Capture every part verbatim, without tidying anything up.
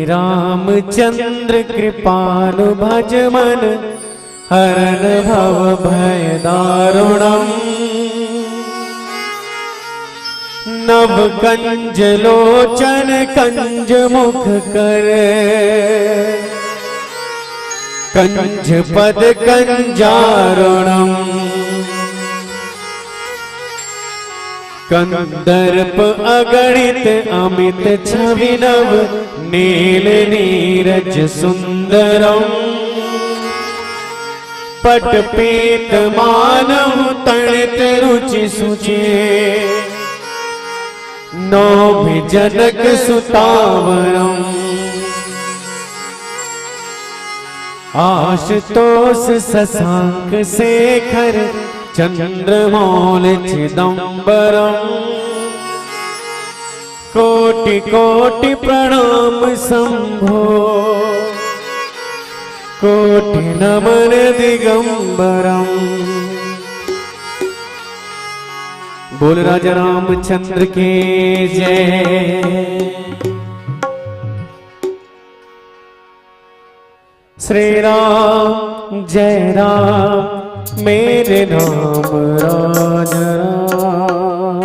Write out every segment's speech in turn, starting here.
रामचंद्र कृपालु भज मन हरण भव भय दारुणम्। नव कंज लोचन कंज मुख कर, कंज पद कंजारुणम्। कंदर्प अगणित अमित छवि नव, नील नीरज सुंदरम्। पट पीत मानव तणित रुचि सुचि, नोभि जनक सुतावरम्। आशुतोष शशांक शेखर चंद्रमौल चिदंबरम्। कोटि कोटि प्रणाम शंभो, कोटि नमन दिगंबरम्। बोल राजा रामचंद्र की जय। श्री राम जय राम मेरे राम राजा राम।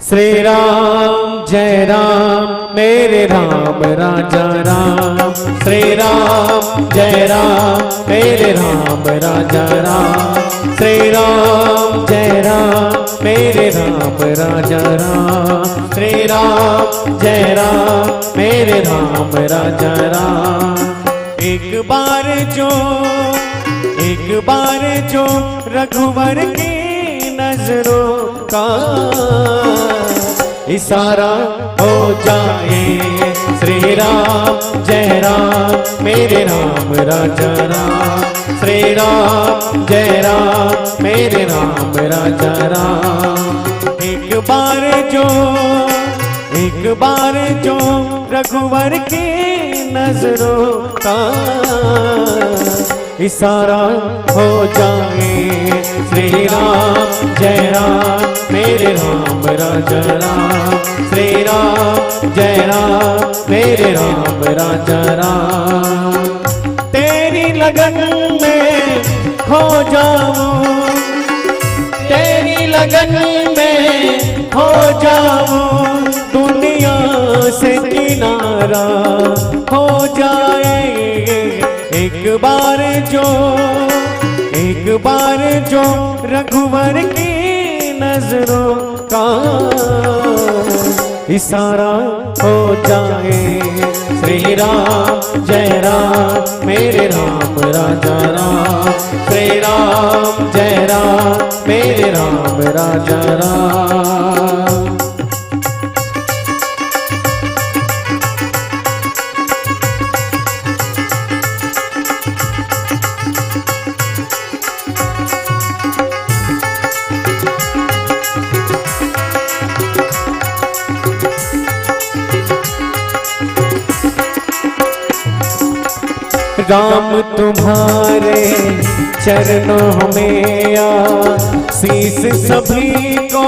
श्री राम जय राम मेरे राम राजा राम। श्री राम जय राम मेरे राम राजा राम। श्री राम जय राम मेरे राम राजा राम। श्री राम जय राम मेरे राम राजा राम। एक बार जो, एक बार जो रघुवर की नजरों का इशारा हो जाए। श्री राम जय राम मेरे राम राजा राम। श्री राम जय राम मेरे राम राजा राम। एक बार जो, एक बार जो रघुवर की नजरों का इशारा हो जाए। श्री राम जय राम मेरे राम राजा राम। श्री राम जय राम मेरे राम राजा राम। तेरी लगन में खो जाऊं, तेरी लगन में खो जाऊं, दुनिया से किनारा हो जाए। एक बार जो, एक बार जो रघुवर की नजरों का इशारा हो जाए। श्री राम जय राम मेरे राम राजा राम। श्री राम जय राम मेरे राम राजा राम। राम तुम्हारे चरणों में आशीष सभी को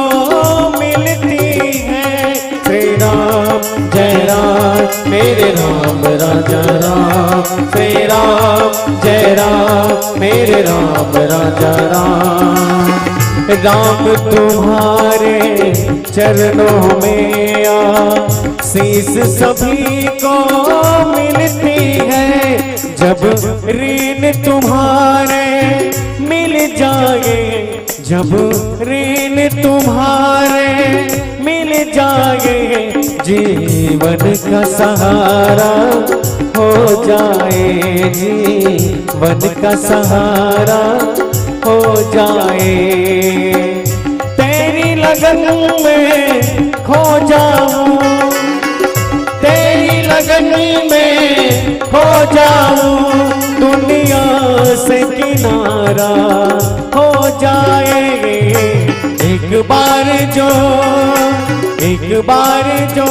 मिलती है। श्री राम जय राम मेरे राम राजा राम। श्री राम जय राम मेरे राम राजा राम। राम तुम्हारे चरणों में आशीष सभी को मिलती है। जब ऋण तुम्हारे मिल जाए, जब ऋण तुम्हारे मिल जाए, जीवन का सहारा हो जाए, जीवन का सहारा हो जाए। तेरी लगन में खो जाऊं, तेरी लगन में खो जाऊं, दुनिया से किनारा हो जाए। एक बार जो, एक बार जो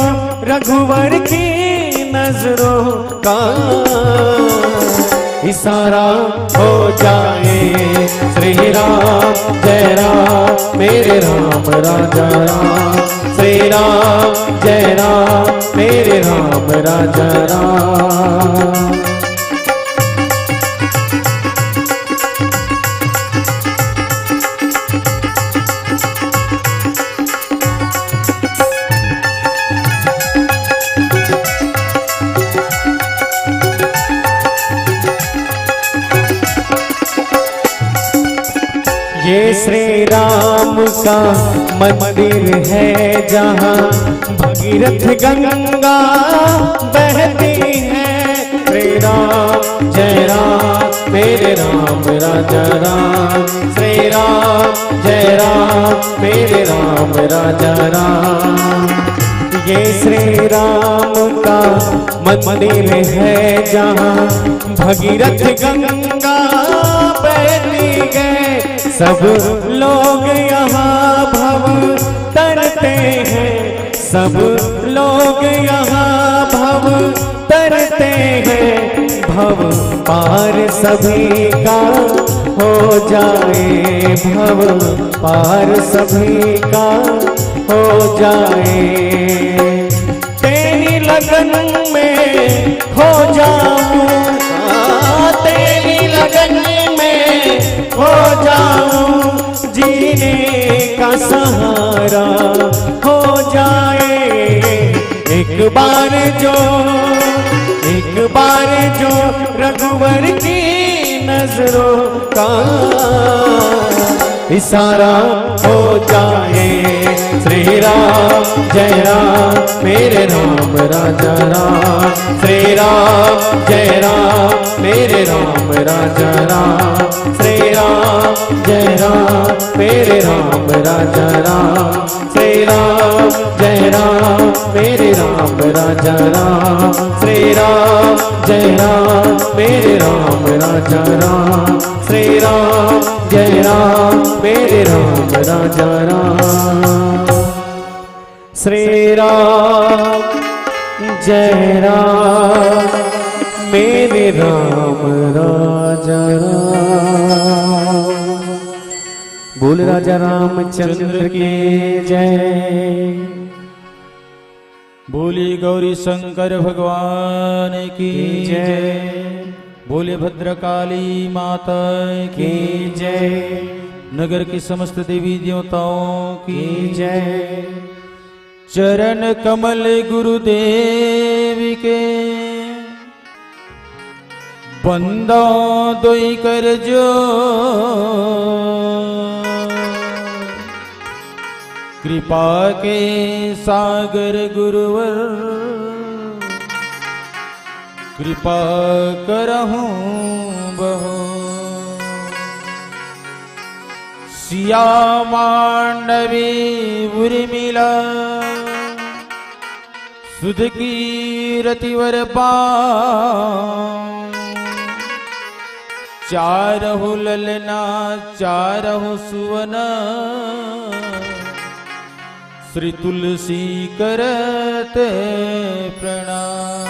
रघुवर की नजरों का इशारा हो जाए। श्री राम जय राम, मेरे राम राजा राम। श्री राम जय राम, मेरे राम राजा राम। ये श्री राम का मंदिर है, जहाँ भगीरथ गंगा बहती है। श्री राम जय राम, मेरे राम राजा राम। श्री राम जय राम, मेरे राम राजा राम। ये श्री राम का मंदिर है, जहाँ भगीरथ गंगा बहती है। सब लोग यहाँ भव तरते हैं, सब लोग यहाँ भव तरते हैं। भव पार सभी का हो जाए, भव पार सभी का हो जाए। तेरी लगन में खो जाऊं, हाँ, तेरी लगन में खो जाऊं, जीने का सहारा हो जाए। एक बार जो, एक बार जो रघुवर की नजरों का इशारा हो जाए। श्री राम जय राम, मेरे राम राजा राम। श्री राम जय राम, मेरे राम राजा राम। श्री राम जय राम, मेरे राम राजा राम। श्री राम जय राम, मेरे राम राजा राम। श्री राम जय राम, मेरे राम राजा राम। श्री राम जय राम, मेरे राम राजा राम। श्री राम जय राम, मेरे राम राजा राम। बोल राजा रामचंद्र की जय। बोलिए गौरी शंकर भगवान की की जय। जय। बोलिए भद्रकाली माता की की जय। नगर की समस्त देवी देवताओं की की जय। चरण कमल गुरुदेव के बंदो दोई कर जो। कृपा के सागर गुरुवर, कृपा करहूँ बहु। सिया मांडवी उर्मिला, सुध कीरति वर पाऊं। चारहु ललना चारहु सुवना, श्री तुलसी करत प्रणाम।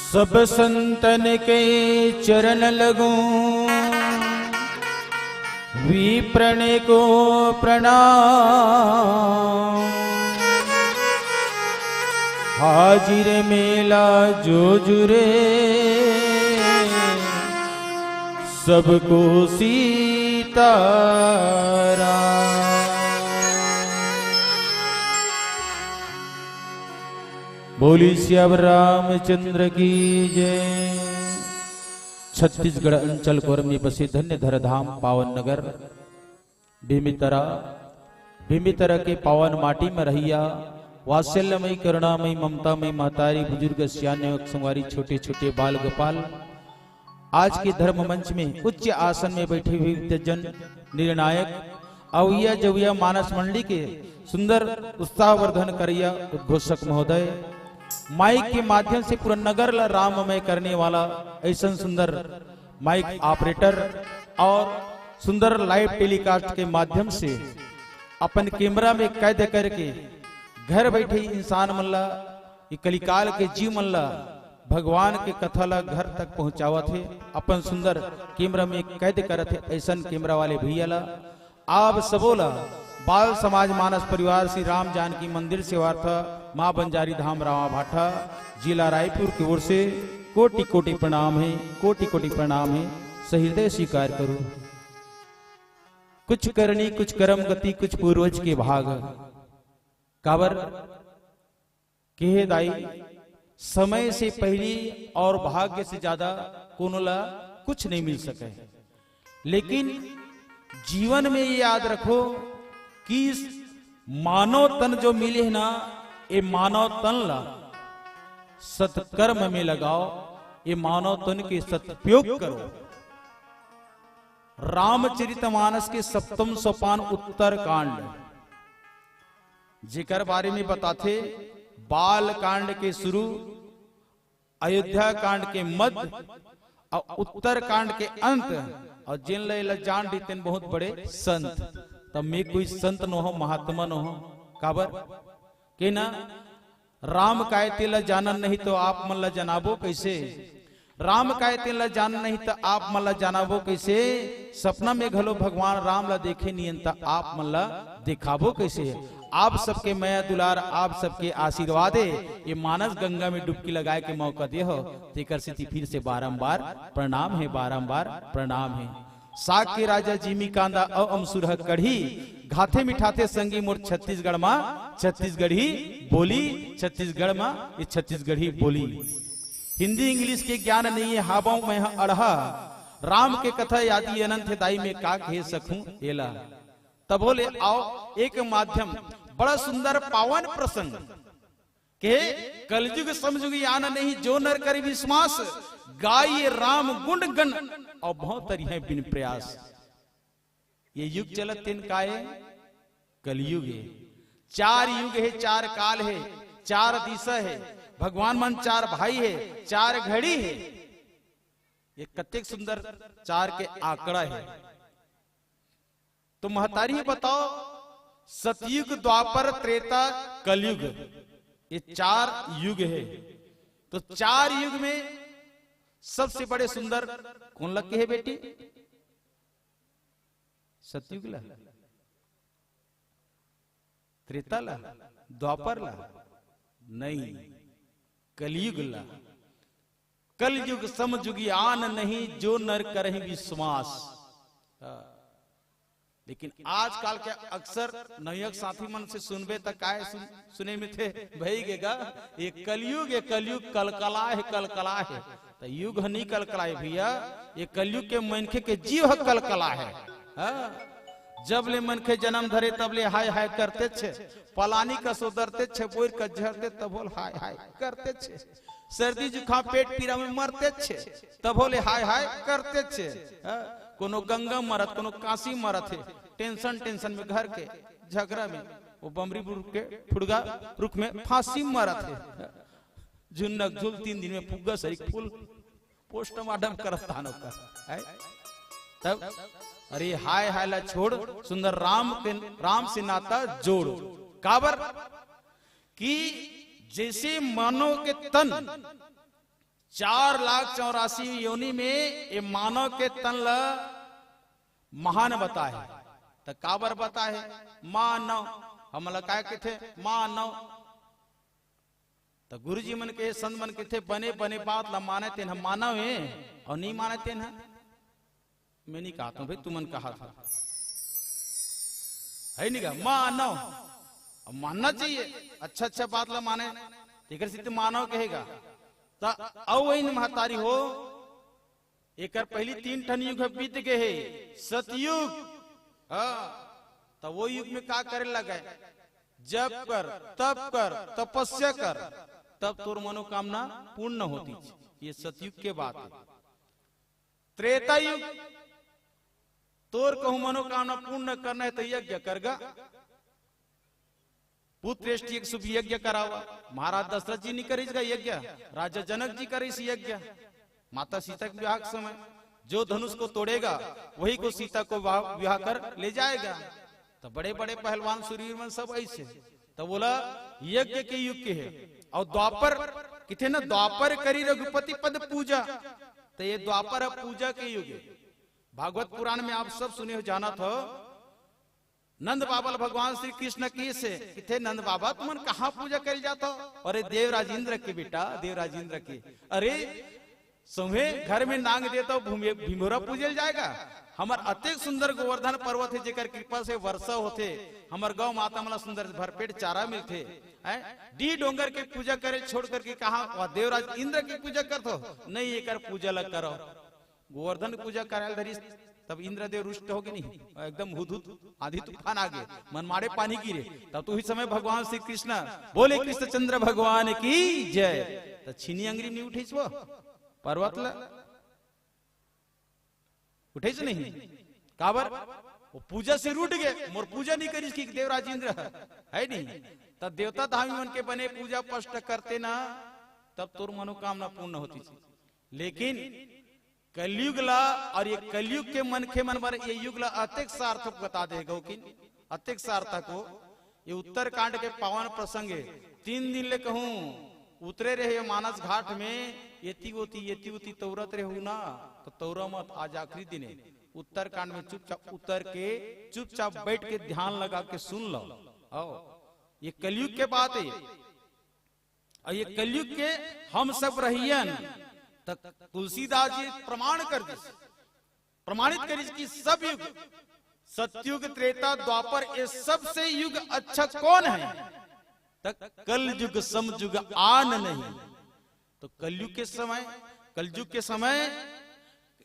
सब संतन के चरण लगूं, विप्रण को प्रणाम। हाजिर मेला जो जुरे, सबको सीताराम। बोली सियावर रामचंद्र की जय। छत्तीसगढ़ अंचल कोरमी बसे धन्य धरधाम पावन नगर बेमेतरा। बेमेतरा के पावन माटी में रहिया वात्सल्यमयी, करुणामयी, ममतामयी महतारी, बुजुर्ग, सियान, संगवारी, छोटे छोटे बाल गोपाल, आज के धर्म मंच में उच्च आसन में बैठे हुए विद्वजन, निर्णायक, अवैया जवैया मानस मंडली के सुंदर उत्साहवर्धन करैया उद्घोषक महोदय, माइक के माध्यम से पूरा नगर ला राममय करने वाला ऐसन सुंदर माइक ऑपरेटर और सुंदर लाइव टेलीकास्ट के माध्यम से अपन कैमरा में कैद करके घर बैठे इंसान मन ला, ये कलिकाल के जीव मन ला भगवान के कथा ला घर तक पहुंचावत हे, अपन सुंदर कैमरा में कैद करत हे। ऐसन कैमरा वाले भैया ला, आप सबो ला, बाल समाज मानस परिवार श्री राम जानकी मंदिर सेवार्थ, माँ बंजारी धाम रावा भाटा, जिला रायपुर की ओर से कोटि कोटि प्रणाम हे, कोटि कोटि प्रणाम हे। सहृदय स्वीकार करो। कुछ करनी कुछ कर्म गति, कुछ पूर्वज के भाग। काबर? केहे दाई, समय से पहली और भाग्य से ज्यादा कोनो ला कुछ नहीं मिल सके। लेकिन जीवन में ये याद रखो कि इस मानव तन जो मिले है ना, ये मानव तन ला सत्कर्म में लगाओ, ये मानव तन के सदुपयोग करो। रामचरितमानस के सप्तम सोपान उत्तर कांड, जेकर बारे में बताथे, बाल कांड के शुरू, अयोध्या कांड के मध्य और उत्तर कांड के अंत। और जिन ले ला जान दी तेन बहुत बड़े संत। तब मैं कोई संत न हो, महात्मा न हो। काबर? के ना, राम काय तेला जानन नहीं तो आप मन ला जनाबो कैसे? राम काय तेला जानन नहीं तो आप मन ला जनाबो कैसे? सपना में घलो भगवान राम ला देखे नियन तो आप मन ला दिखाबो कैसे? आप सबके मया दुलार, आप सबके आशीर्वाद हे, ये मानस गंगा में डुबकी लगाए के मौका दे हो, तेकर सेती फिर से बारंबार प्रणाम हे, बारंबार प्रणाम हे। साग के राजा जिमी कांदा अउ अमसुरहा कढ़ी, घाथे मिठाथे संगी मोर छत्तीसगढ़ मा छत्तीसगढ़ी बोली, छत्तीसगढ़ मा ये छत्तीसगढ़ी बोली। हिंदी इंग्लिश के ज्ञान नहीं है, हावंव मैं ह अड़हा, राम के कथा यादि अनंत हे दाई, मैं का कहे सकूं एला। तब बोले, आओ एक माध्यम, बड़ा सुंदर पावन प्रसंग। के कलयुग समयुग आन नहीं, जो नर करी विश्वास, गाई राम गुण गण और बहुत तरी है बिन प्रयास। ये युग चलत तेन काय? कलयुग हे। चार युग हे, चार काल हे, चार दिशा हे, भगवान मन चार भाई हे, चार घड़ी हे। ये कतेक सुंदर चार के आंकड़ा हे। तो महतारी बताओ, सतयुग, द्वापर, त्रेता, कलयुग, ये चार युग हे। तो चार युग में सबसे बड़े सुंदर कोन लग के हे बेटी? सतयुग ला, त्रेता ला, द्वापर ला? नहीं, कलयुग ला। कलयुग समयुग आन नहीं, जो नर करही विश्वास। हाँ। लेकिन आजकल के अक्सर नवयुवक साथी मन से सुनबे त काय सुन, सुने मिलथे, भई गे गा, ये कलयुग, ये कलयुग कलकला हे, कलकला हे। त युग ह नी कलकला हे भैया, ये कलयुग के मनखे के जीव ह कलकला हे। हाँ? जब ले मनखे जन्म धरे तब ले हाय हाय करते छे, पलानी कस ओदरते छे, बोर कस झरते तभो ले हाय हाय करते छे, सर्दी जुकाम पेट पीरा में मरते छे, तभो ले हाय हाय करते छे। हाँ? कोनो गंगा मरत, कोनो काशी मरत हे, tension, tension में घर के झगड़ा में, वो बमरी बुर के फुड़गा रुख में फांसी मरत हे। झुन्नक झुल तीन दिन में फुग्गा सरीक फूल, postmortem करत तान ओकर, है? तब अरे हाय हाय ला छोड़, सुंदर राम के, राम से नाता जोड़। काबर कि जैसे मानव के तन चार लाख चौरासी योनि में ये मानव के तन ला महान बताए, त काबर बताए? मानव, हमला काय कथे? मानव। त गुरुजी मन के, संत मन कथे, बने बने बात ला माने तेन ह मानव हे, अउ नी माने तेन ह, मैं नी कहत हूं भाई, तुमन कहत हो, है नी गा? मानव, अब मानना चाहिए, अच्छा अच्छा बात ला माने, तेकर सेती मानव कहे गा। त अउ वही महतारी हो, एकर पहली तीन ठन युग ह बीत गे हे। सतयुग, हाँ, त वो युग में का करे लगे? जप कर, तप कर, तपस्या कर, तब तोर मनोकामना पूर्ण होती। ये सतयुग के बात हे। त्रेता युग, तोर कहूं मनोकामना पूर्ण करना हे त यज्ञ कर गा। पुत्रेष्टि एक शुभ यज्ञ करावा। महाराज दशरथ जी नी करिस गा यज्ञ, राजा जनक जी करिस यज्ञ। माता सीता के विवाह के समय जो धनुष को तोड़ेगा, वही को सीता को विवाह, विवाह कर ले जाएगा। तो बड़े बड़े पहलवान शूरवीर मन सब ऐसे। तो बोला, यज्ञ के युग के हे। और द्वापर किथे न, "द्वापर करी रघुपति पद पूजा।" तो ये द्वापर ह पूजा के युग हे। भागवत पुराण में आप सब सुने हो, जानत हो, नंद बाबा ल भगवान श्री कृष्ण कहिस हे, किथे, "नंद बाबा, तुमन कहाँ पूजा करे ल जात हो?" "अरे, देवराज इंद्र के बेटा, देवराज इंद्र के।" "अरे, सौंहे घर में नांग देत हो, भूमि-, भिंभोरा पूजे ल जाएगा? हमर अतेक सुंदर गोवर्धन पर्वत हे, जेकर कृपा से वर्षा होथे, हमर गौ माता मन ल सुंदर भरपेट चारा मिलथे, हैं? डीह डोंगर के पूजा करे ल छोड़ करके कहाँ वह देवराज इंद्र के पूजा करत हो? नहीं, एकर पूजा ल करो।" गोवर्धन पूजा करे ल धरिस, तब इंद्रदेव रुष्ट हो गे नहीं, एकदम हुदहुद आंधी तूफान आ गे, मनमाड़े पानी गिरे। तब तो उही समय भगवान श्री कृष्ण बोले, "कृष्णचंद्र भगवान की जय।" तो छीनी अंगरी नहीं उठिस वो पर्वत ल, उठिस नहीं? काबर? वो पूजा से रूठ गे, "मोर पूजा नहीं करिस कि देवराज इंद्र ह, है नहीं?" तब देवता धामी मन के बने पूजा पष्ट करते ना, तब तोर मनोकामना पूर्ण होतिस। लेकिन कलयुग ला, और ये कलयुग के मनखे मन बर ये युग ला अतेक सार्थक बता दे गो कि अतेक सार्थक हो। ये उत्तरकांड के पावन प्रसंग हे। तीन दिन ले कहूं उतरे रहे मानस घाट में, एती ओती, एती ओती तौरत रहू ना, तो तौरा मत, आज आखिरी दिन हे। उत्तरकांड में चुपचाप उतर के, चुपचाप बैठ के ध्यान लगा के सुन लो। आओ, ये कलयुग के बात हे। और ये कलयुग के हम सब रहियन, त तुलसीदास जी प्रमाण कर दिस, प्रमाणित करिस कि सब युग, सतयुग, त्रेता, द्वापर, ये सबसे युग अच्छा कौन है? त कलयुग समयुग आन नहीं। तो कलयुग के समय, कलयुग के समय,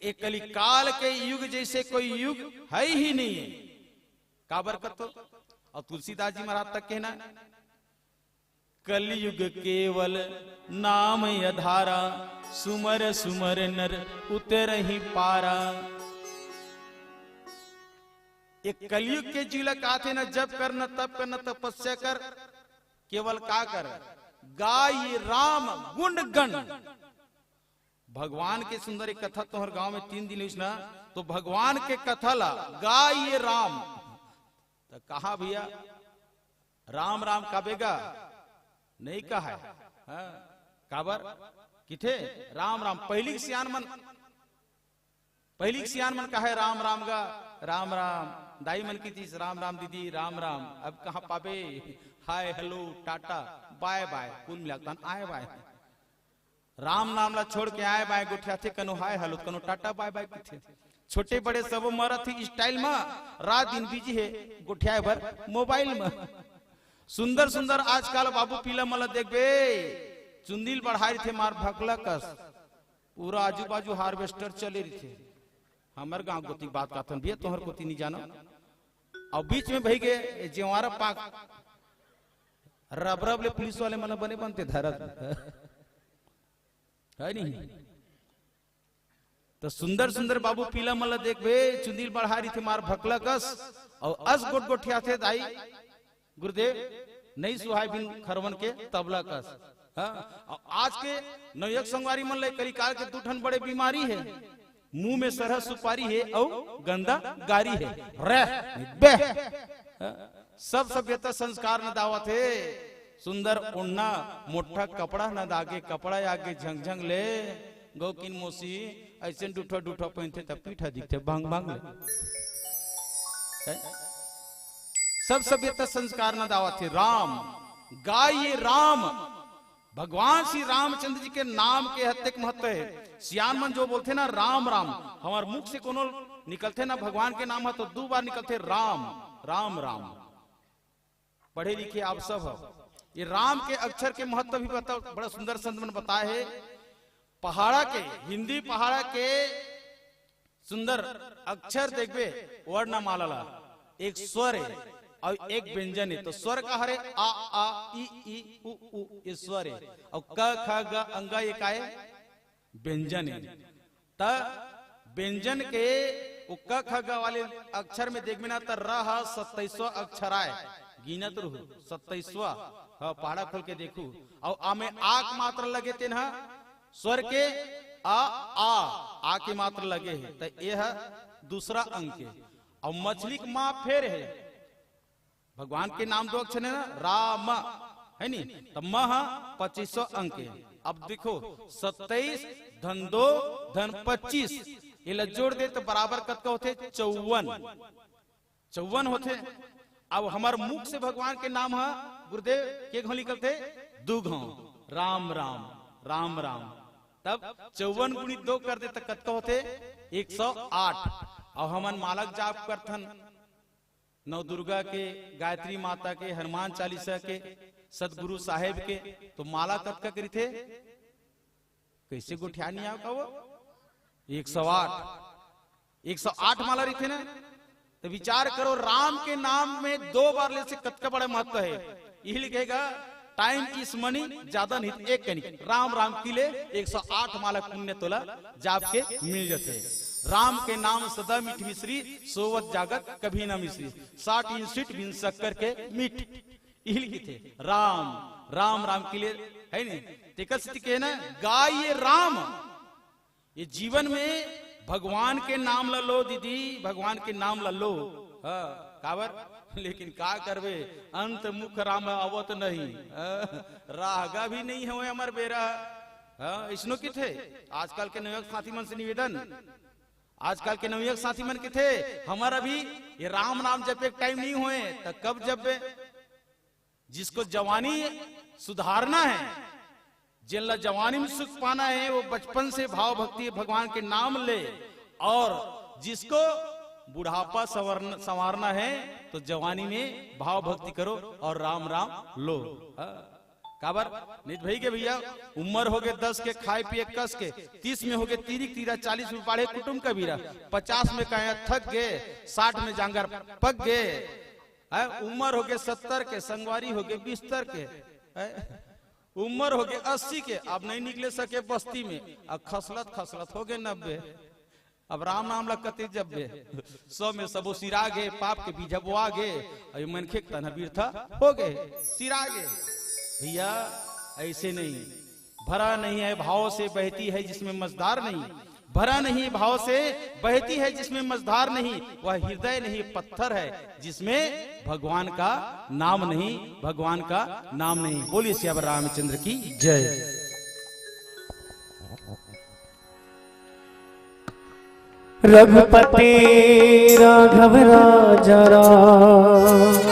ये कलिकाल के युग जैसे कोई युग है ही नहीं है। काबर कतो? और तुलसीदास जी महाराज तक कहना, "कलयुग केवल नाम अधारा, सुमर सुमर नर उतरहि पारा।" ये कलयुग के जीव ल काथे न, जप कर न, तप कर न, तपस्या कर, केवल का कर? गाय राम गुण गण। भगवान के सुंदर एक कथा तोहर गांव में तीन दिन होइस ना, तो भगवान के कथा ला गाय राम। तो कहा भैया, राम राम का बेगा नहीं कहा है। हाँ, काबर? किथे राम राम? पहली के सियान मन, पहली के सियान मन कहे राम राम गा, राम राम। दाई मन कहितिस राम राम दीदी, राम राम। अब कहाँ पाबे? हाय, हेलो, टाटा, बाय बाय, कुल मिला के तहन आय बाय। राम नाम ला छोड़ के आय बाय गोठियाथे, कनो हाय हेलो, कनो टाटा बाय बाय कथे। छोटे बड़े सबो मरत ही स्टाइल म, रात दिन बिजी हे गोठियाए बर मोबाइल म। सुंदर सुंदर आजकल बाबू पीला मन ला देखबे, चुंदी ल बढ़ाए रहिथे मार भकला कस, पूरा आजू बाजू हार्वेस्टर चले रहिथे। हमर गांव कोती बात काथन भैया, तोहर कोती नहीं जानो। अब बीच में भई गे जेवारा पाक, रब रब ले पुलिस वाले मन बने बनते धरत है नहीं। तो सुंदर सुंदर बाबू पीला मन ला देखबे, चुंदी ल बढ़ाए रहिथे मार भकला कस, और अस गोट गोठियाथे दाई गुरुदेव, नहीं सुहाय बिन खरवन के तबला कस। हाँ, और आज के नवयुवक संगवारी मन ले कलिकाल के दू ठन बड़े बीमारी हे, मुंह में सरह सुपारी हे अउ गंदा गारी हे। रह, बे। हाँ, सब सभ्यता संस्कार न दावत हे। सुंदर ओढ़ना, मोटा कपड़ा न दागे, कपड़ा आगे झंग झंग ले। गौकिन मोसी ऐसे डूठा डूठा पहनथे तब पीठा दिखथे भांग भांग ले। हैं? सब सभ्यता संस्कार न दावत हे। राम, गाय राम, भगवान श्री रामचंद्र जी के नाम के अतेक महत्व हे। सियान मन जो बोलथे ना राम राम, हमर मुख से कोनो निकलथे ना भगवान के नाम ह तो दू बार निकलथे राम, राम राम। पढ़े लिखे आप सब हो, ये राम के अक्षर के महत्व भी बता, बड़ा सुंदर संत मन बताए हे। पहाड़ा के, हिंदी पहाड़ा के सुंदर अक्षर देखबे, वर्णमाला ला, एक स्वर हे और एक व्यंजन हे। तो स्वर का हरे? आ, आ, ई, ई, उ, उ, ये स्वर हे। और क, ख, ग, अंग, ये का हे? व्यंजन हे। त व्यंजन के उ क, ख, ग वाले अक्षर में देखबे ना, त र ह सत्ताईसवाँ अक्षर आय। गिनत रहू, सत्ताईसवाँ। हाँ, पहाड़ा खोल के देखू। और आ में आ के मात्रा लगे तेन ह, स्वर के आ, आ, आ के मात्रा लगे हे, त ये ह दूसरा अंक हे। और मछली के मा फेर हे, भगवान के नाम दो अक्षर हे ना, राम, है नी? त म ह पच्चीसवाँ अंक हे। अब देखो, सत्ताईस धन दो धन पच्चीस, एला जोड़ दे त बराबर कतका होथे? चौवन। चौवन होथे। अब हमर मुख से भगवान के नाम ह गुरुदेव के घों निकलथे? दू घों। राम राम, राम राम। तब चौवन गुणित दो कर दे त कतका होथे? एक सौ आठ। अब हमन माला के जाप करथन, नवदुर्गा के, गायत्री माता के, हनुमान चालीसा के, सतगुरु साहेब के, तो माला कतका करिथे? कइसे गोठिया नइ आव का वो? एक सौ आठ, एक सौ आठ माला रहिथे ना। तो विचार करो, राम के नाम में दो बार ले से कतका बड़ा महत्व हे। इही लिखेगा, time is money, ज्यादा नहीं तो एक कनिक। राम राम की ले, एक सौ आठ माला पुण्य तोला जाप के मिल जथे। राम के नाम सदा मीठ मिश्री, सोवत जागत कभी ना मिश्री। साठ इंच सीट बिन शक्कर के मीठ। इही लिखिथे, राम, राम राम की ले, है नी? तेकर सेती कहे ना, गाइए राम। ये जीवन में भगवान के नाम ला लो दीदी, भगवान के नाम ला लो। हाँ, काबर? लेकिन का करबे, अंत मुख राम आवत नहीं। हाँ, राहगा भी नहीं होय हमर बेरा। हाँ, इसनो किथे? आजकल के नवयुवक साथी मन से निवेदन, आजकल के नवयुवक साथी मन किथे, हमर अभी ये राम नाम जपे के time नहीं होय, त कब जपबे? जिसको जवानी सुधारना है, जिनला जवानी में सुख पाना है, वो बचपन से भाव भक्ति भगवान के नाम ले, और जिसको बुढ़ापा संवरन-, संवारना है, तो जवानी में भाव भक्ति करो और राम राम लो। हाँ। काबर? नित भाई के भैया, उम्र हो गए दस के, खाए पिए कस के, तीस में हो गए तीरी तीरा, चालीस में बाढ़े कुटुम कबीरा, पचास में काया थक गए, साठ में जांगर पक गए, हैं? उम्र हो गए सत्तर के, संगवारी हो गए बिस्तर के, हैं? उम्र हो गए अस्सी के, अब नहीं निकले सके बस्ती में, अब खसलत खसलत हो गए नब्बे। अब राम नाम ला कते जब्बे, सौ में सबो सिरा गे, पाप के बीजा बोआ गे, अउ ये मनखे के तनहा बिरथा हो गे, सिरा गे। भैया, ऐसे नहीं। भरा नहीं है भाव से, बहती है जिसमें मझधार नहीं। भरा नहीं भाव से, बहती है जिसमें मझधार नहीं। वह हृदय नहीं, पत्थर है, जिसमें भगवान का नाम नहीं, भगवान का नाम नहीं। बोलिए सियावर रामचंद्र की जय। रघुपति राघव राजा राम,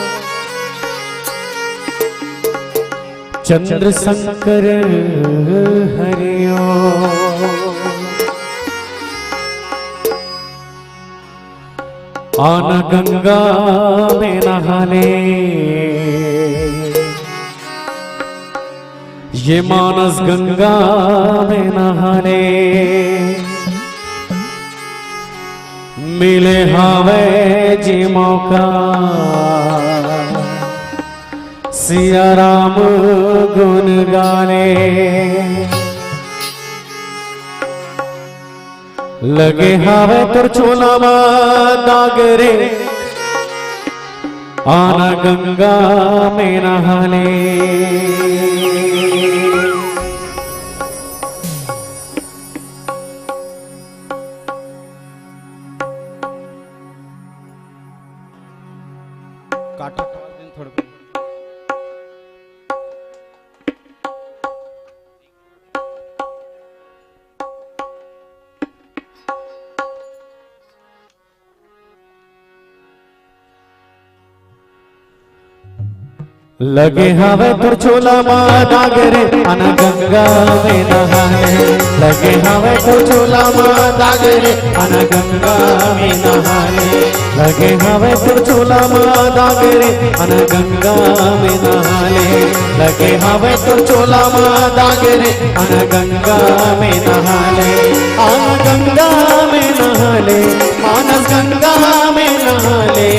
चंद्र शंकर हरिओ। आना गंगा में नहा ले, ये मानस गंगा में नहा ले, मिले हावे जी मौका, सिया राम गुन गाने। लगे हावे तोर चोला मा दाग रे, आना गंगा में नहा ले। काटो थोड़ा। लगे हावे तोर चोला मा दाग रे, आना गंगा में नहा ले। लगे हावे तोर चोला मा दाग रे, आना गंगा में नहा ले। लगे हावे तोर चोला मा दाग रे, आना गंगा में नहा ले। लगे हावे तोर चोला मा दाग रे, आना गंगा में नहा ले। आना गंगा में नहा ले, मानस गंगा में नहा ले।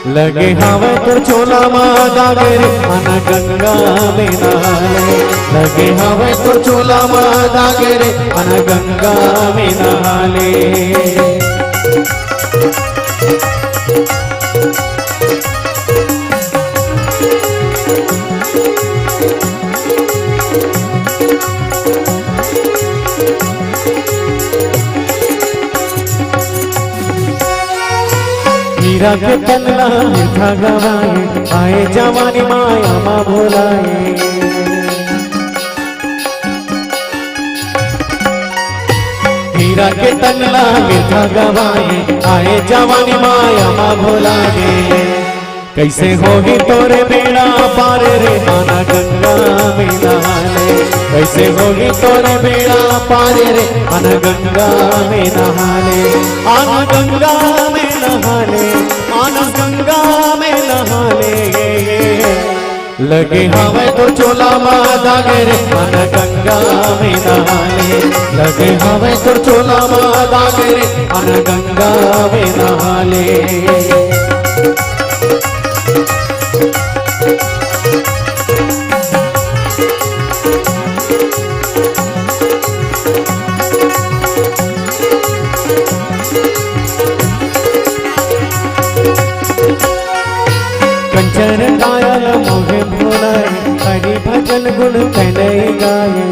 लगे हावे तोर चोला मा दाग रे, आना गंगा में नहा ले। लगे हावे तोर चोला मा दाग रे, आना गंगा में नहा ले। हीरा के पन्ना मिठा गवाए, आए जवानी माया मा भुलाए। के तन ला मिठा गवाए, आए जवानी माया मा भुला गे। कैसे होही तोरे बेड़ा पार रे, आना गंगा में नहा ले। कैसे होही तोरे बेड़ा पार रे, आना गंगा में नहा ले। आना गंगा में नहा ले, आना गंगा में नहा ले। लगे हवय तोर चोला मा दाग रे, आना गंगा में नहा ले। लगे हवय तोर चोला मा दाग रे, आना गंगा में नहा ले। कंचन काया ल मोहे भुलाए, हरि भजन गुण कनई गाए।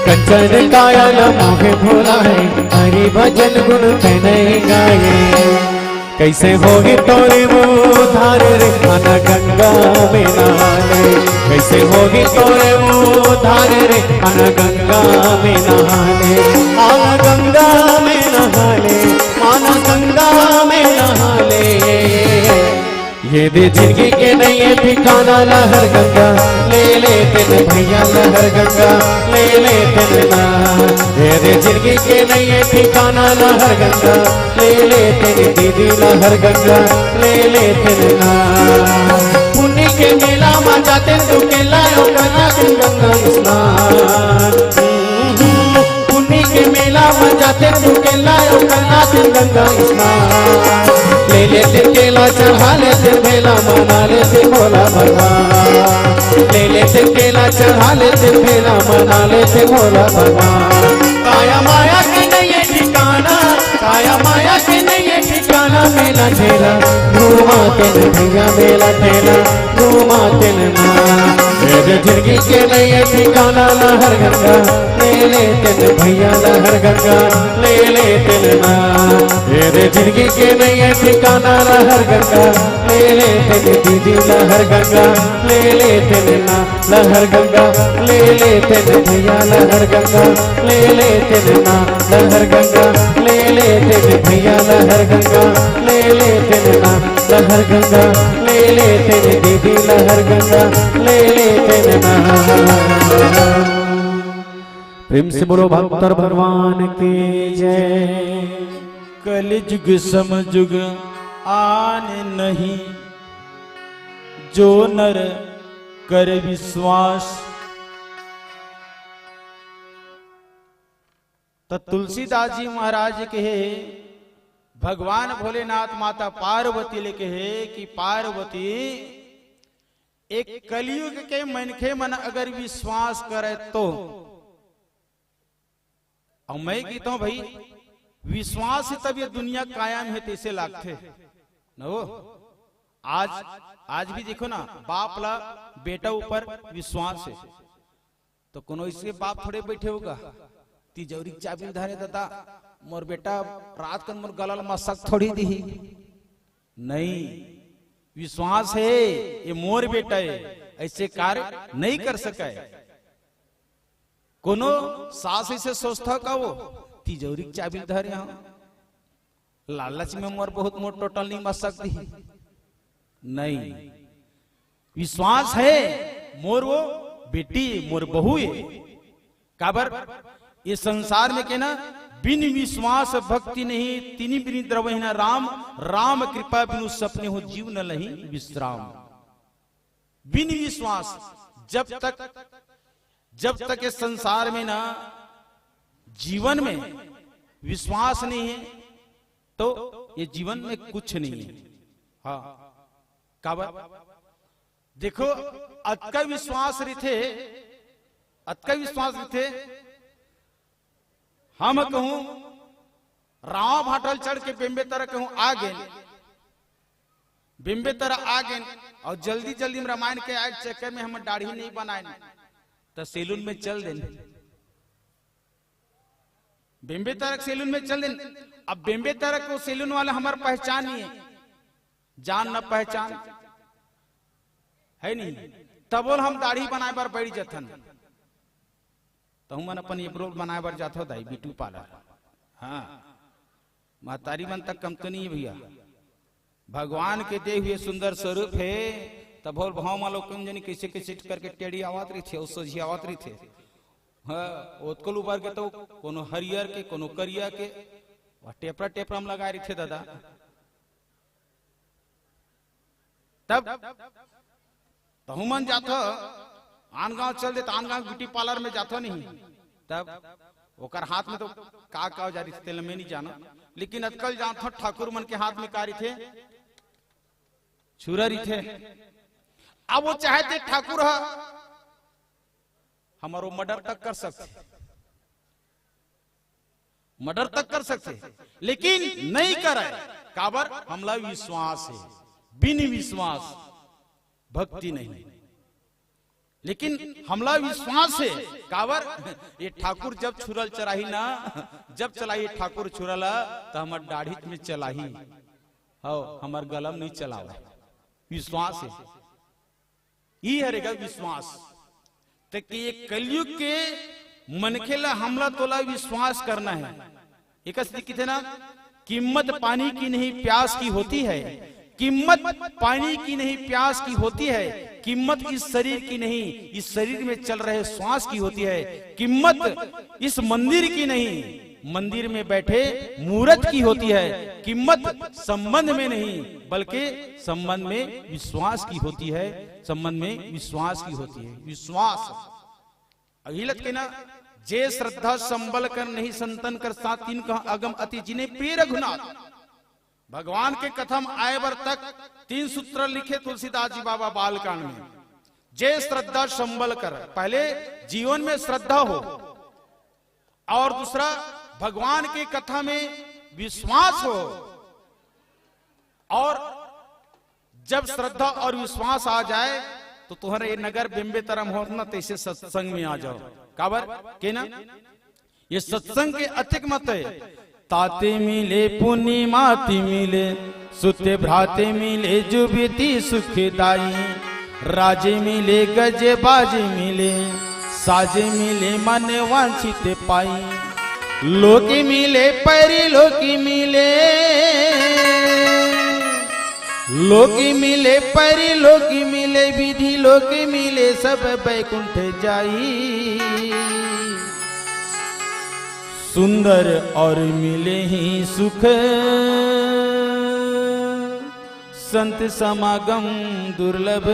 कंचन काया ल मोहे भुलाए, हरि भजन गुण कनई गाए। कैसे होही तोरे उद्धार रे, आना गंगा में नहा ले। कैसे होही तोरे उद्धार रे, आना गंगा में नहा ले। आना गंगा में नहा ले, आना गंगा में नहा ले। ये दे जिंदगी के नइये ठिकाना, लहर गंगा ले ले तेन भैया, लहर गंगा ले ले तेन ना। ये दे जिंदगी के नइये ठिकाना, लहर गंगा ले ले तेन दीदी, लहर गंगा ले ले तेन ना। पुन्नी के मेला मा जातेन तू के लायो करा तेन गंगा स्नान। पुन्नी के मेला मा जातेन तू के लायो करा तेन गंगा स्नान। ले ले तेन केला चढ़ा ले तेन मेला मना ले तेन भोला भगवान। ले ले तेन केला चढ़ा ले तेन मेला मना ले तेन भोला भगवान। काया माया के नइये ठिकाना, काया माया के नइये ठिकाना, मेला ठेला घूमा तेन भैया, मेला ठेला घूमा तेन ना। मेरे जिंदगी के नइये ठिकाना, लहर गंगा ले ले तेन भैया, लहर गंगा ले ले तेन ना। मेरे जिंदगी के नइये ठिकाना, लहर गंगा ले ले तेन दीदी, लहर गंगा ले ले तेन ना। लहर गंगा ले ले तेन भैया, लहर गंगा ले ले तेन ना। लहर गंगा ले ले तेन भैया, लहर गंगा ले ले तेन ना। लहर गंगा ले ले तेन दीदी, लहर गंगा ले ले तेन ना। प्रेम से बोलो भक्तर भगवान की जय। कलजुग समजुग आन नहीं, जो नर कर विश्वास। त तुलसीदास जी महाराज कहे, भगवान भोलेनाथ माता पार्वती ले कहे कि पार्वती, एक कलयुग के मनखे मन अगर विश्वास करे तो। अउ मैं कहता हूं भाई, विश्वास हे तब ये दुनिया कायम हे, तइसे लागथे न वो। आज, आज भी देखो ना, बाप ला बेटा ऊपर विश्वास हे, तो कोनो इसके बाप थोड़े बैठे होगा, तिजौरी के चाबी धरे, दादा, मोर बेटा रात कन मोर गला ल मसक थोड़ी दिही। नहीं, विश्वास हे, ये मोर बेटा हे, ऐसे कार्य नहीं कर सके। कोनो सास ऐसे सोचता का वो, तिजौरी के चाबी धरे हंव, लालच में मोर बहुत मोर टोटल नहीं मसक दिही। नहीं, विश्वास हे, मोर वो बेटी, मोर बहू हे। काबर? ये संसार में के ना, बिन विश्वास भक्ति नहीं, तिनि बिन द्रवहि न राम, राम कृपा बिनु सपने हो जीव न लही विश्राम। बिन विश्वास, जब तक, जब तक ये संसार में ना, जीवन में विश्वास नहीं है, तो ये जीवन में कुछ नहीं है। हाँ, काबर? देखो, अतका विश्वास रहिथे, अतका विश्वास रहिथे, हम कहूं, रावा भाटा ल चढ़ के बेम्बे तरा कहूं आ गेन, बेम्बे तरा आ गेन, अउ जल्दी जल्दी में रामायण के आए चक्कर में हम दाढ़ी नहीं बनाएन, त सैलून में चल देन। बेम्बे तरा के सैलून में चल देन। अब बेम्बे तरा के वो सैलून वाला हमर पहचान नहीं है, जान न पहचान है नहीं, तबो ल हम दाढ़ी बनाए बर बैठ जथन। तहु मन अपन एब्रोल बनाए बर जाथो दाई, ब्यूटी पार्लर। हाँ, महतारी मन तक कम तो नहीं है भैया। भगवान के दे हुए सुंदर स्वरूप है, तभो भाव मा लोग कम जनी कैसे कैसे करके टेढ़ी आवत रही थे, सोझी आवत रही थे। हाँ, ओतको उबर के तो कोनो हरियर के, कोनो करिया के, वह टेपरा टेपरा में लगाए रही थे दादा। तब तहु मन जाथो, आन गांव चल दे, त आन गांव ब्यूटी पार्लर में जाथो नहीं। तब ओकर हाथ में तो का का औजार रहिथे, तेला मैं नहीं जाना, लेकिन अतकल जानथो ठाकुर मन के हाथ में का रहिथे, छुरा रहिथे। अब वो चाहे ते ठाकुर ह, हमरो मर्डर तक कर सकथे, मर्डर तक कर सकथे, लेकिन नहीं करे। काबर? हमला विश्वास है, बिन विश्वास भक्ति नहीं। लेकिन हमला विश्वास है, काबर? ये ठाकुर जब छुरल चलाही ना, जब चलाही ठाकुर छुरल, त हमर डाढ़ित में चलाही, हव, हमर गलम नहीं चलावे, विश्वास है। ई हरे गा विश्वास। त कि ये कलयुग के मनखे ला, हमला तोला विश्वास करना है। एकस दिखिथे ना, कीमत पानी की नहीं, प्यास की होती है। कीमत पानी की नहीं, प्यास की होती है। कीमत इस शरीर की नहीं, इस शरीर में चल रहे श्वास की होती है। कीमत इस मंदिर की नहीं, मंदिर में बैठे मूरत की होती है। कीमत संबंध में नहीं, बल्कि संबंध में विश्वास की होती है। संबंध में विश्वास की होती है। विश्वास अघिलत के ना, जे श्रद्धा संबल कर नहीं, संतन कर साथ तीन कहा अगम अति जिन्हें पे रघुनाथ। भगवान के कथा में आए बर तक तीन सूत्र लिखे तुलसीदास जी बाबा बालकांड में। जे श्रद्धा संबल कर, पहले जीवन में श्रद्धा हो, और दूसरा भगवान के कथा में विश्वास हो, और जब श्रद्धा और विश्वास आ जाए तो तुहरे ये नगर बिम्बे तरम होत ना, तैसे सत्संग में आ जाओ। काबर के ना, ये सत्संग के अतिक मत है। ताते मिले पुनि माति मिले, सुते भ्राते मिले जुबिति सुखदाई। राजे मिले गजे बाजे मिले, साजे मिले मन वांछित पाई। लोकी मिले परी लोकी मिले, लोकी मिले परी लोकी मिले, विधि लोकी मिले सब बैकुंठ जाई। सुंदर और मिले ही सुख, संत समागम दुर्लभ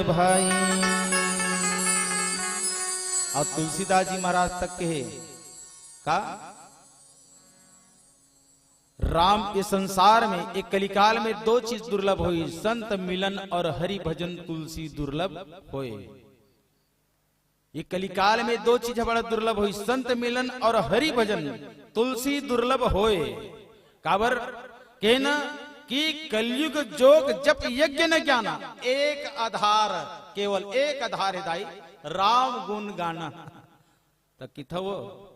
भाई। और तुलसीदास जी महाराज तक कहे का, राम के संसार में एक कलिकाल में दो चीज दुर्लभ होई, संत मिलन और हरि भजन तुलसी दुर्लभ होए। ये कलिकाल में दो चीज बड़ा दुर्लभ होई, संत मिलन और हरि भजन तुलसी दुर्लभ होए। काबर? कहना कि कलयुग जोग जप यज्ञ न ज्ञाना, एक आधार, केवल एक आधार है दाई, राम गुण गाना। त किथो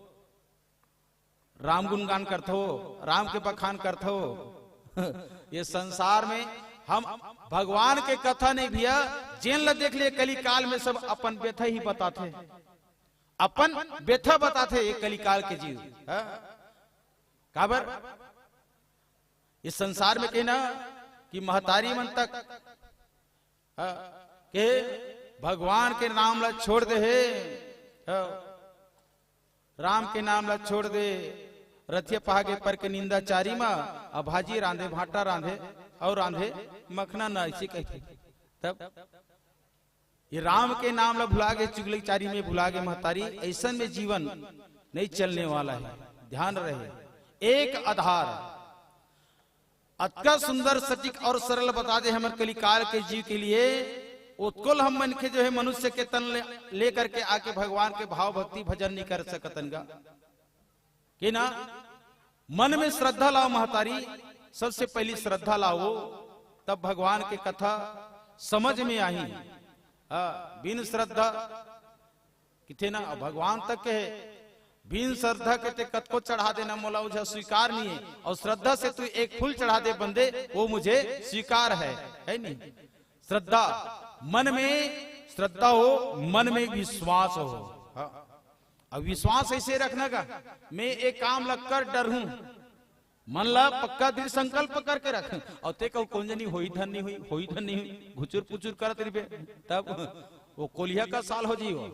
राम गुणगान करथो, राम के बखान करथो। ये संसार में हम भगवान के कथा नहीं भैया, जेन ला देख ले कलिकाल में सब अपन व्यथा ही बताथे, अपन व्यथा बताथे ये कलिकाल के जीव। हाँ? काबर? इस संसार में कहना कि महतारी मन तक, हाँ, के भगवान के नाम ला छोड़ दे हे, हाँ, राम के नाम ला छोड़ दे, रथिया पहागे पर के निंदा चारी मा, अब भाजी रांधे, भाटा रांधे, और रांधे मखना ना, ऐसे कहते। तब ये राम के नाम ला भुला गे, चुगलचारी में भुला गे महतारी, ऐसन में जीवन नहीं चलने वाला है। ध्यान रहे, एक आधार अतका सुंदर, सटीक और सरल बता दे हमर कलिकाल के जीव के लिए। ओतकोल हम मन के जो है मनुष्य के तन ले, लेकर के आके भगवान के भाव भक्ति भजन नहीं कर सकतन गा। कि ना, मन में श्रद्धा लाओ महतारी, सबसे पहली श्रद्धा लाओ, तब भगवान के कथा समझ में आही। हाँ, बिन श्रद्धा किथे ना, भगवान तक के है, बिन श्रद्धा के ते कतको चढ़ा देना मोला ओझा स्वीकार नहीं है, और श्रद्धा से तू एक फूल चढ़ा दे बंदे, वो मुझे स्वीकार है, है नहीं? श्रद्धा, मन में श्रद्धा हो, मन में विश्वास हो। हाँ। अब विश्वास ऐसे रखना का, मैं एक काम ला कर डरहूं, मन ला पक्का दृढ़ संकल्प करके रख। और ते कहू कोन जनी होई धन नहीं हुई, होई धन नहीं हुई, घुचुर पुचुर करत रहिबे, तब वो कोलिहा का साल हो जी हो।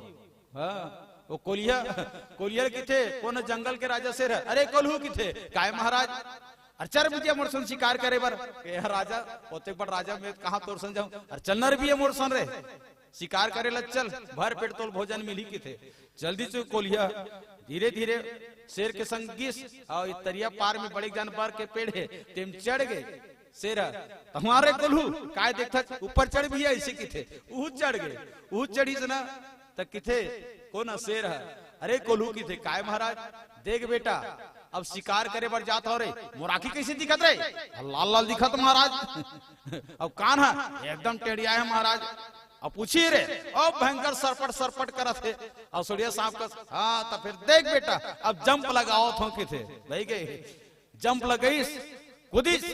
हाँ, वो कोलिहा, कोलिहा किथे, कोन जंगल के राजा शेर हे, अरे कोल्हू किथे, काय महाराज? अरे चल भैया मोर सन शिकार करे बर। ए राजा, ओतेक बड़ राजा, मैं कहाँ तोर सन जाऊं? अरे चल न रे भैया मोर सन रे, शिकार करे ला चल, भर पेट तोल भोजन मिली किथे। जल्दी से कोलिहा धीरे धीरे शेर के संग गिस, और तरिया पार में बड़े जान बर के पेड़ हे, तेम चढ़ गए। शेर ह, तुम्हारे कोल्हू, काय देखत, ऊपर चढ़ भैया, ऐसे किथे। ऊ चढ़ गए, ऊ चढ़िस ना, त किथे, कोन ह? शेर ह। अरे कोल्हू किथे, काय महाराज? देख बेटा, अब शिकार करे बर जात हो रे, मोर आँखी कैसे दिखत रे? लाल लाल दिखत महाराज। अब कान ह, एकदम टेढ़िया हे महाराज। अब पूछी रे, ओ भयंकर सरपट सरपट करत हे। और सुड़िया सांप का, हाँ, तो फिर देख बेटा, अब जंप लगावत हो किथे। भाई गए, जंप लगइस, कूदिस,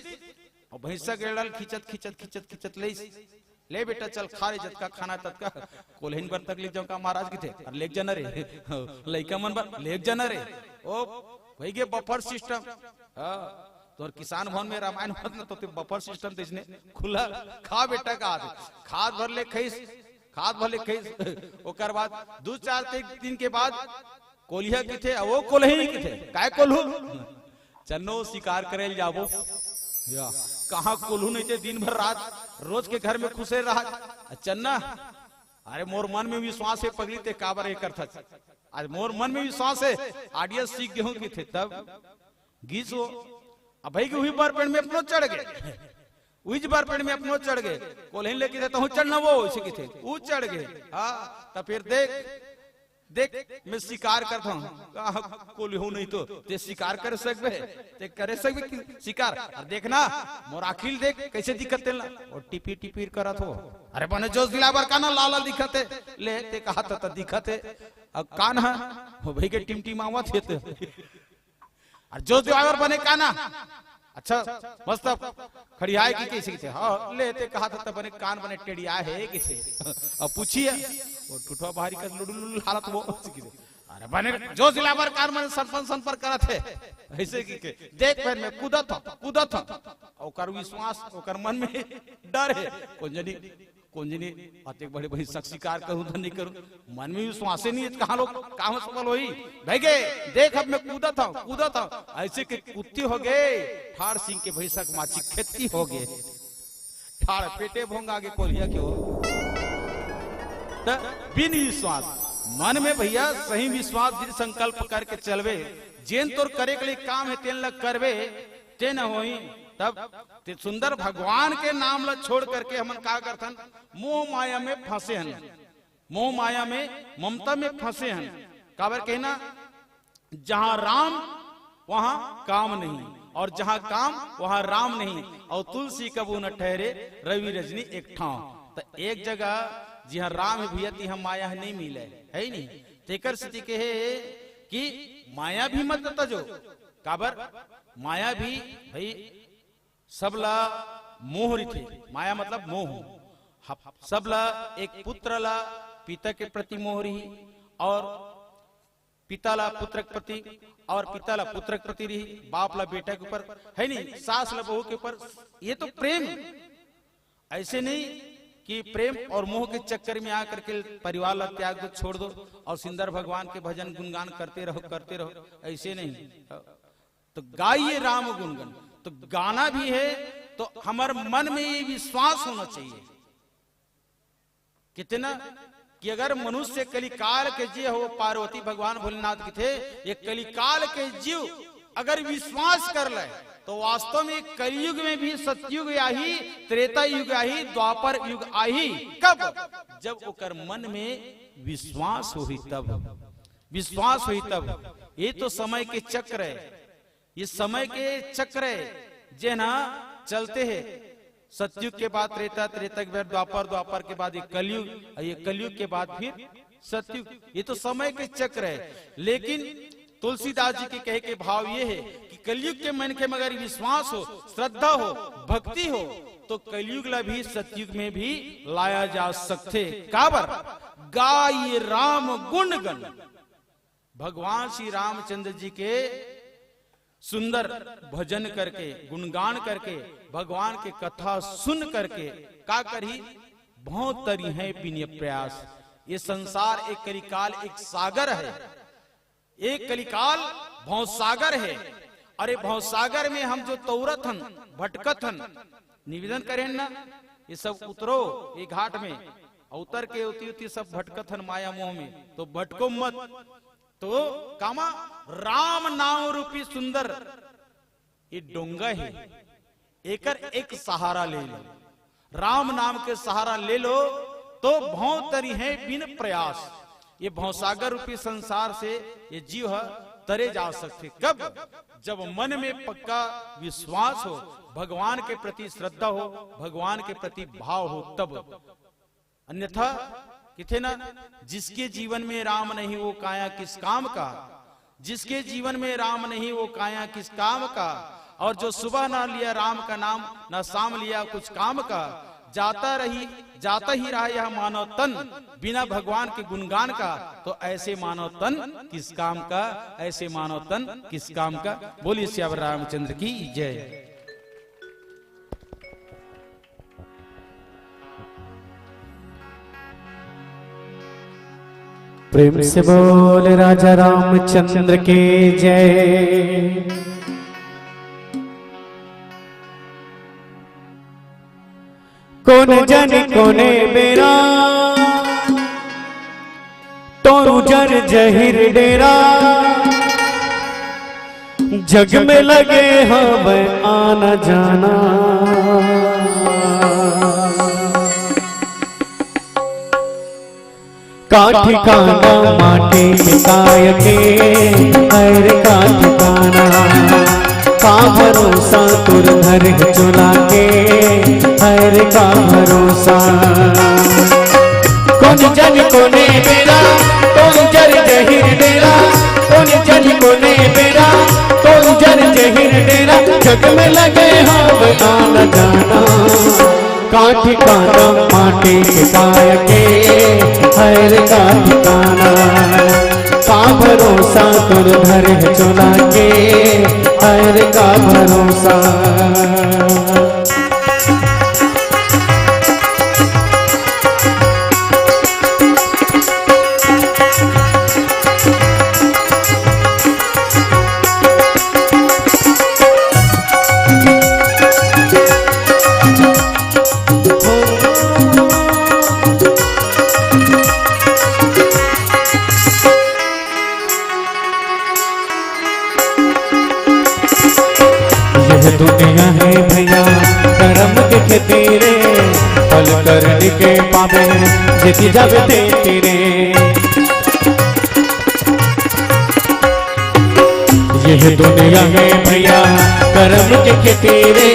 और भैंसा के एड़ा ल खींचत खींचत खींचत खींचत लेइस। ले बेटा चल खा रे, जतका खाना ततका। कोल्हिन बर तक ले जाऊं का महाराज किथे? अरे लेके जाना रे, लइका मन बर लेके जाना रे। ओ भाई के बफर सिस्टम। हाँ, तोर किसान भवन में रामायण होत ना, तो ते बफर सिस्टम देसने खुला। खा बेटा का हाथ, खात भर ले खइस, खात भर ले खइस। ओकर बाद दू चार ते-, दिन के बाद कोलिहा किथे, आ वो कोल्हिन किथे, काय कोल्हू? चन्नो शिकार करे ल जाबो। या, कहाँ कोल्हू नहीं ते दिन भर रात रोज के घर में खुसे रहा। आ चन्ना, अरे मोर मन में विश्वास हे पगली, ते काबर ये करथस? आज मोर मन में विश्वास हे, आडिया सीख गेहूं किथे तब गिस हो। अब भाई के उही बर पेड़ में अपनो चढ़ गए, उही बर पेड़ में अपनो चढ़ गए। कोल्हिन ले किथे, तहूं चढ़ना वो, उसे किथे, ऊ चढ़ गए। हाँ, त फिर देख, देख, मैं शिकार करता हूँ। कहा, कोल्हू नहीं तो ते शिकार कर सकबे, ते करे सकबे कि शिकार? अरे देखना, मोर आँखी ल देख, कैसे दिखत तेला, वो टिपी टिपी करत हो। अरे बने जोश दिला बर का ना, लाल लाल दिखत हे। ले, ते कहा त, त दिखत हे। अब कान ह, हो भाई के टिमटिमावत हे ते। अरे जोश दिला बर बने कान ह। अच्छा, मस्त खड़ियाए कि कैसे किथे? हाँ, ले ते कहा त, त बने कान बने टेढ़िया हे किथे। अब पूछिए, वो ठुठवा बाहरी का लुडुल लुडुल हालत वो किथे। अरे बने जोश दिला बर कान बने सनपन सनपर करत हे। ऐसे कि के, देख फिर मैं कूदत हूँ, कूदत हूँ। ओकर विश्वास, ओकर मन में डर हे। कोन जनी, कोन जनी, अतेक बड़े बड़े शख्स शिकार करूँ तो नहीं करूँ। मन में विश्वास ही नहीं हे, कहाँ लोग, कहाँ सफल होही? भाई गे, देख अब मैं कूदत हूँ, कूदत हूँ। ऐसे कि कुत्ती हो गए, ठाड़ सिंह के भैंसा के माची खेती हो गए। ठाड़ पेटे भोंगा के कोलिया के हो। त बिन विश्वास, मन में भैया सही विश्वास, दृढ़ संकल्प करके चलबे, जेन तोर करे के लिए काम हे, तेन ल करबे, ते न होही। तब ते सुंदर भगवान के नाम ल छोड़ करके हमन का करथन? मोह माया में फंसे हन, मोह माया में, ममता में फंसे हन। काबर कहना, जहां राम वहां काम नहीं, और जहां काम वहां राम नहीं, और तुलसी कबू न ठहरे रवि रजनी एक ठांव। त एक जगह जिहां राम हे भैया, तिहां माया हे नहीं मिले, हे ही नहीं। तेकर सेती कहे कि माया भी मत तजो। काबर? माया भी भाई सबला मोह रहिथे। माया मतलब मोह। हप-, सबला एक पुत्र ला पिता के प्रति मोह रही, और पिता ला पुत्र के प्रति, और पिता ला पुत्र के प्रति रही, बाप ला बेटा के ऊपर, हे नहीं, सास ला बहू के ऊपर। ये तो प्रेम। ऐसे नहीं कि प्रेम और मोह के चक्कर में आकर के परिवार ला त्याग दो, छोड़ दो, और सुंदर भगवान के भजन गुणगान करते रहो, करते रहो, ऐसे नहीं। तो गाइए राम गुणगन। तो गाना भी हे, तो हमर मन में ये विश्वास होना चाहिए। कितना कि अगर मनुष्य कलिकाल के जीव हो, पार्वती भगवान भोलेनाथ किथे, ये कलिकाल के जीव अगर विश्वास कर ले, तो वास्तव में कलयुग में भी सतयुग आही, त्रेता युग आही, द्वापर युग आही। कब? जब ओकर मन में विश्वास होही तब। विश्वास होही तब। ये तो समय के चक्र हे, ये समय के चक्र हे, जेन ह चलते हे। सतयुग के बाद त्रेता, त्रेता के बाद द्वापर, द्वापर के बाद ये कलयुग, और ये कलयुग के बाद फिर सतयुग। ये तो समय के चक्र हे। लेकिन तुलसीदास जी के कहे के भाव ये हे कि कलयुग के मनखे में अगर विश्वास हो, श्रद्धा हो, भक्ति हो, तो कलयुग ला भी सतयुग में भी लाया जा सकथे। काबर? गाय राम गुण गण। भगवान श्री रामचंद्र जी के सुंदर भजन करके, गुणगान करके, भगवान के कथा सुन करके का करही? भौंतरिहैं बिन प्रयास। ये संसार एक कलिकाल, एक सागर है, एक कलिकाल भौसागर है। अरे भौसागर में हम जो तौरत हन, भटकत हन, निवेदन करेन ना, ये सब उतरो ये घाट में, उतर के उती उती सब भटकत हन माया मोह में, तो भटको मत। तो कामा राम नाम रूपी सुंदर ये डोंगा है, एकर एक सहारा ले लो, राम नाम के सहारा ले लो, तो भौंतरिहैं बिन प्रयास। ये भौसागर रूपी संसार से ये जीव ह तरे जा सकथे। कब? जब मन में पक्का विश्वास हो, भगवान के प्रति श्रद्धा हो, भगवान के प्रति भाव हो, तब। अन्यथा किथे ना, जिसके जीवन में राम नहीं वो काया किस काम का, जिसके जीवन में राम नहीं वो काया किस काम का, और जो सुबह ना लिया राम का नाम, ना शाम लिया कुछ काम का, जाता रही, जाता ही रहा यह मानव तन बिना भगवान के गुणगान का, तो ऐसे मानव तन किस काम का, ऐसे मानव तन किस काम का। बोलिए सियावर रामचंद्र की जय। प्रेम से बोल राजा रामचंद्र के जय। कोन जन कोने बेरा, तोरू जर जहिर डेरा, जग में लगे हवे आना जाना। का ठिकाना माटी के काय के, अरे का ठिकाना, का भरोसा तोर घर चुला के, अरे का भरोसा। कोन जन कोने बेरा, कोन जर जहिर डेरा, कोन जन कोने बेरा, कोन जर जहिर डेरा, जग में लगे हवे आना जाना। का ठिकाना माटी के काय के, हर का ठिकाना, का भरोसा तोर घर चुला के, हर का भरोसा। यह दुनिया है भैया करम के खेती रे, फल करनी के पावे जेती जावे तेती रे। यह दुनिया है भैया करम के खेती रे,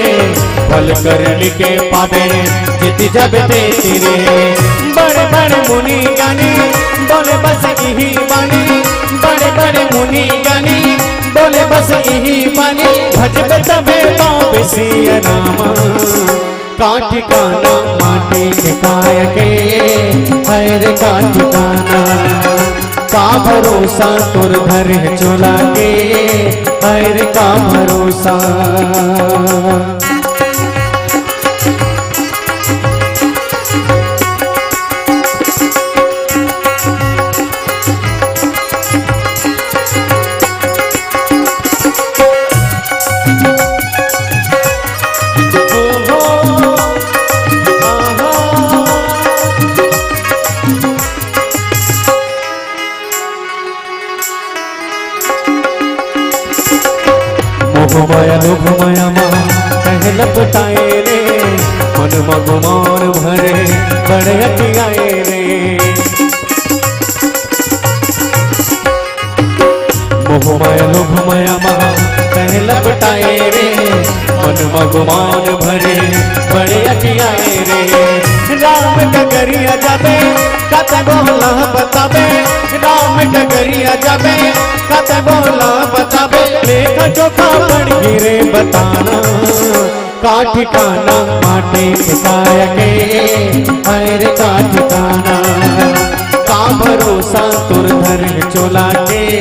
फल करनी के पावे जेती जावे तेती रे। बड़े बड़े मुनि ज्ञानी बोले बस इही बानी, बड़े बड़े मुनि ज्ञानी बोले बस इही बानी, भजबे तबे पावे सिया रामा। का ठिकाना माटी के काय के, हर का ठिकाना, का भरोसा तोर घर चुला के, हर का भरोसा। मोह माया लोभ माया मा कहे लपटाए रे, मन मा गुमान भरे बड़े अतियाए रे। मोह माया लोभ माया मा कहे लपटाए रे, मन मा गुमान भरे बड़े अतियाए रे। राम डगरिया जाबे कतगो ला बताबे, राम डगरिया जाबे कतगो ला बताबे, लेखा जोखा पढ़ के रे बताना। का ठिकाना माटी के काय के, हर का ठिकाना, का भरोसा तोर धरे चोला के,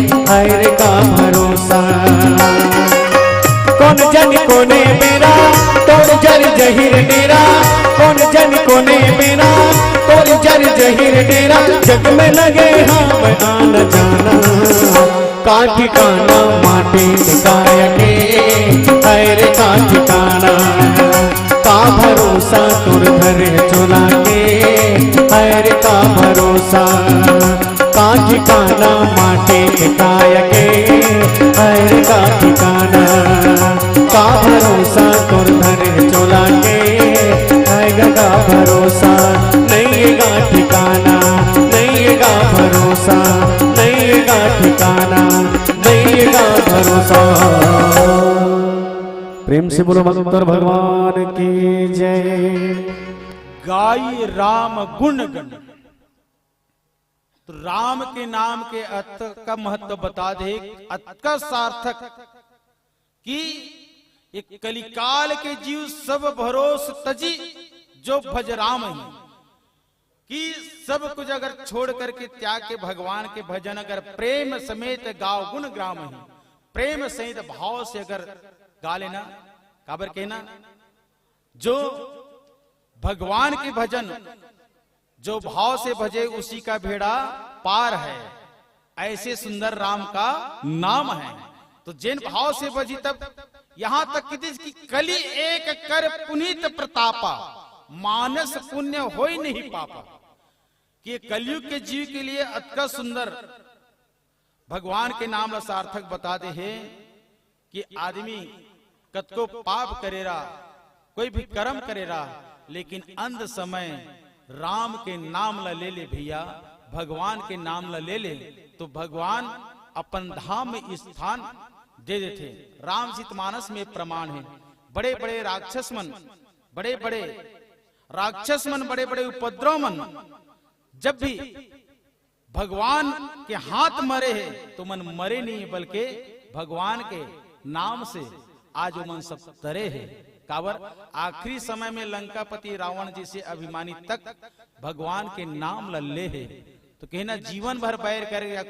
अरे का भरोसा। कोन जनी कोने मेरा, तोर जर जहिर डेरा। कोन जनी कोने मेरा, तोर जर जहिर डेरा। जग में लगे हम आना जाना, का ठिकाना माटी काय के, अरे का ठिकाना। का भरोसा तोर धरे चोला के, अरे का भरोसा। का ठिकाना माटी काय के, अरे का ठिकाना। का भरोसा तोर धरे चोला के, अरे का भरोसा। नहीं गा ठिकाना, नहीं गा भरोसा, नहीं गा ठिकाना, नहीं गा भरोसा। प्रेम से बोलो शंकर भगवान की जय। गाई राम गुण गण। तो राम के नाम के अतका महत्व बता दे, अतका सार्थक कि एक कलिकाल के जीव सब भरोस तजी जो भज राम ही, कि सब कुछ अगर छोड़ करके त्याग के भगवान के भजन अगर प्रेम समेत गाव गुण ग्राम ही, प्रेम सहित भाव से अगर गा लेना, काबर कहना, जो भगवान के भजन जो भाव से भजे उसी का बेड़ा पार है, ऐसे सुंदर राम का नाम है। तो जेन भाव से भजी तब यहाँ तक कि दिस की कली एक कर पुनीत प्रतापा, मानस पुण्य होई नहीं पापा। कि ये कलयुग के जीव के लिए अतका सुंदर भगवान के नाम ला सार्थक बता दे हे कि आदमी कतको पाप करे रा, कोई भी कर्म करे रा, लेकिन अंत समय राम के नाम ला ले ले भैया, भगवान के नाम ला ले ले, तो भगवान अपन धाम में स्थान दे देथे। रामचरित मानस में प्रमाण है। बड़े बड़े राक्षस मन, बड़े बड़े राक्षस मन, बड़े बड़े उपद्रव मन जब भी भगवान के हाथ मरे हे, तो मन मरे नहीं, बल्कि भगवान के नाम से आज ओमन सब तरे हे। काबर? आखिरी समय में लंकापति रावण जैसे अभिमानी तक भगवान के नाम ल ले हे। तो कहना, जीवन भर बैर कर या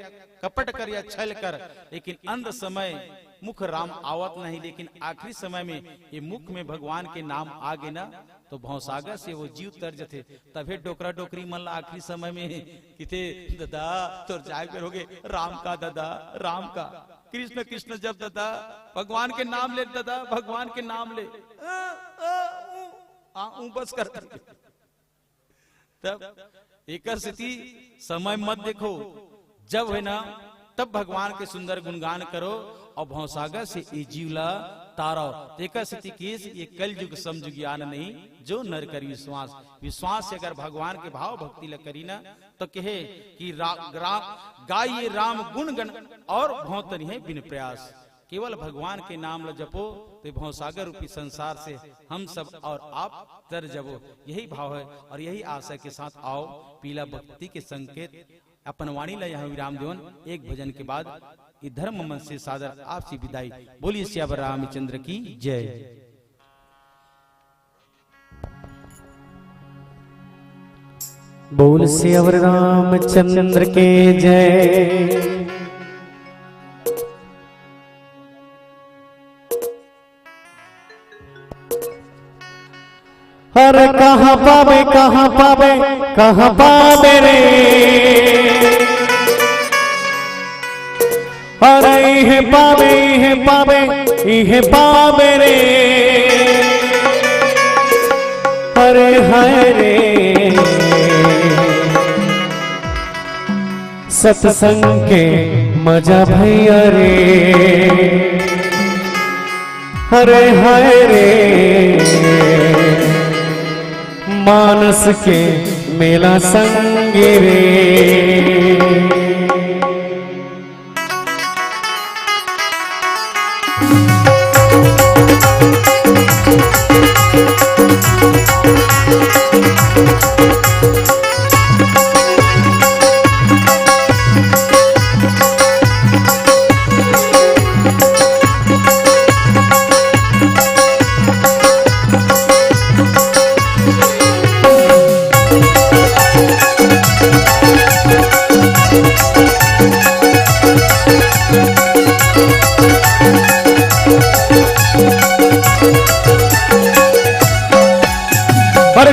कपट कर या छल कर, लेकिन अंत समय मुख राम आवत नहीं, लेकिन आखिरी समय में ये मुख में भगवान के नाम आ गे ना, तो भौसागर से वो जीव तर जथे। तभे डोकरा डोकरी मन ला आखिरी समय में किथे, "ददा, तोर जाय बेर होगे, राम का ददा, राम का।" कृष्ण कृष्ण जप ददा, भगवान के नाम ले ददा, भगवान के नाम ले। अ, अ, ऊ, आ, ऊ बस कर। तब एकर सेती समय मत देखो, जब है ना, तब भगवान के सुंदर गुणगान करो और भौसागर से ये जीव ला तारो। तेकर सेती किस ये कलयुग समजुगियान नहीं, जो नर कर विश्वास। विश्वास से अगर भगवान के भाव भक्ति ला करी ना, तो कहे कि रा-, रा-, गाइए राम गुण गण और भौतनी है बिन प्रयास। केवल भगवान के नाम ल जपो, तो भवसागर रूपी संसार से हम सब और आप तर जबो। यही भाव है और यही आशय के साथ आओ, पीला भक्ति के संकेत अपन वाणी ला यहाँ विराम देवन। एक भजन के बाद ये धर्म मंच से सादर आपसे विदाई। बोलिए सियावर रामचंद्र की जय। बोल सियावर रामचंद्र के जय। अरे कहाँ पाबे, कहाँ पाबे, कहाँ पाबे रे? अरे इहे पाबे, इहे पाबे, इहे पाबे रे। अरे हाय रे, सत्संग के मजा भैया रे। अरे हाय रे, मानस के मेला संग रे।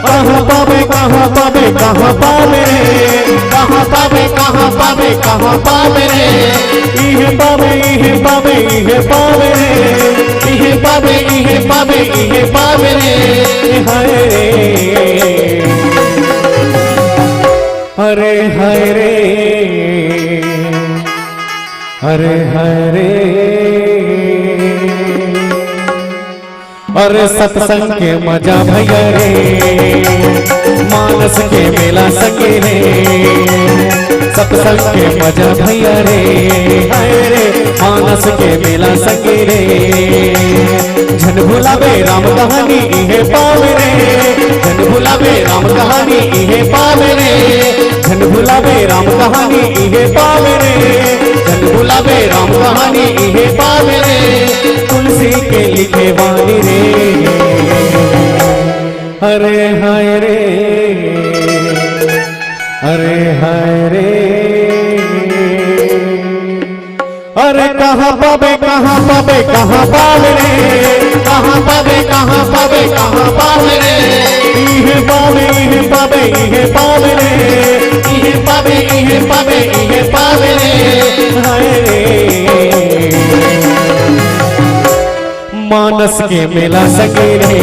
कहाँ पाबे, कहाँ पाबे, कहाँ पाबे रे? कहाँ पाबे, कहाँ पाबे, कहाँ पाबे रे? इहे पाबे, इहे पाबे, इहे पाबे रे। इहे पाबे, इहे पाबे, इहे पाबे रे। हाय रे, अरे हाय रे, अरे हाय रे। अरे सत्संग के मजा भैया रे, मानस के मेला संगे रे। सत्संग के मजा भैया रे, हाय रे, मानस के मेला संगे रे। झन भुलाबे राम कहानी इहे पावे रे, झन भुलाबे राम कहानी इहे पावे रे। झन भुलाबे राम कहानी इहे पावे रे, झन भुलाबे राम कहानी इहे पावे रे। तुलसी के लिखे वाणी रे। अरे हाय रे, अरे हाय रे। अरे कहाँ पाबे, कहाँ पाबे, कहाँ पाबे रे? कहाँ पाबे, कहाँ पाबे, कहाँ पाबे रे? इहे पाबे, इहे पाबे, इहे पाबे रे। इहे पाबे, इहे पाबे, इहे पाबे रे। हाय रे। मानस के मेला संगे रे,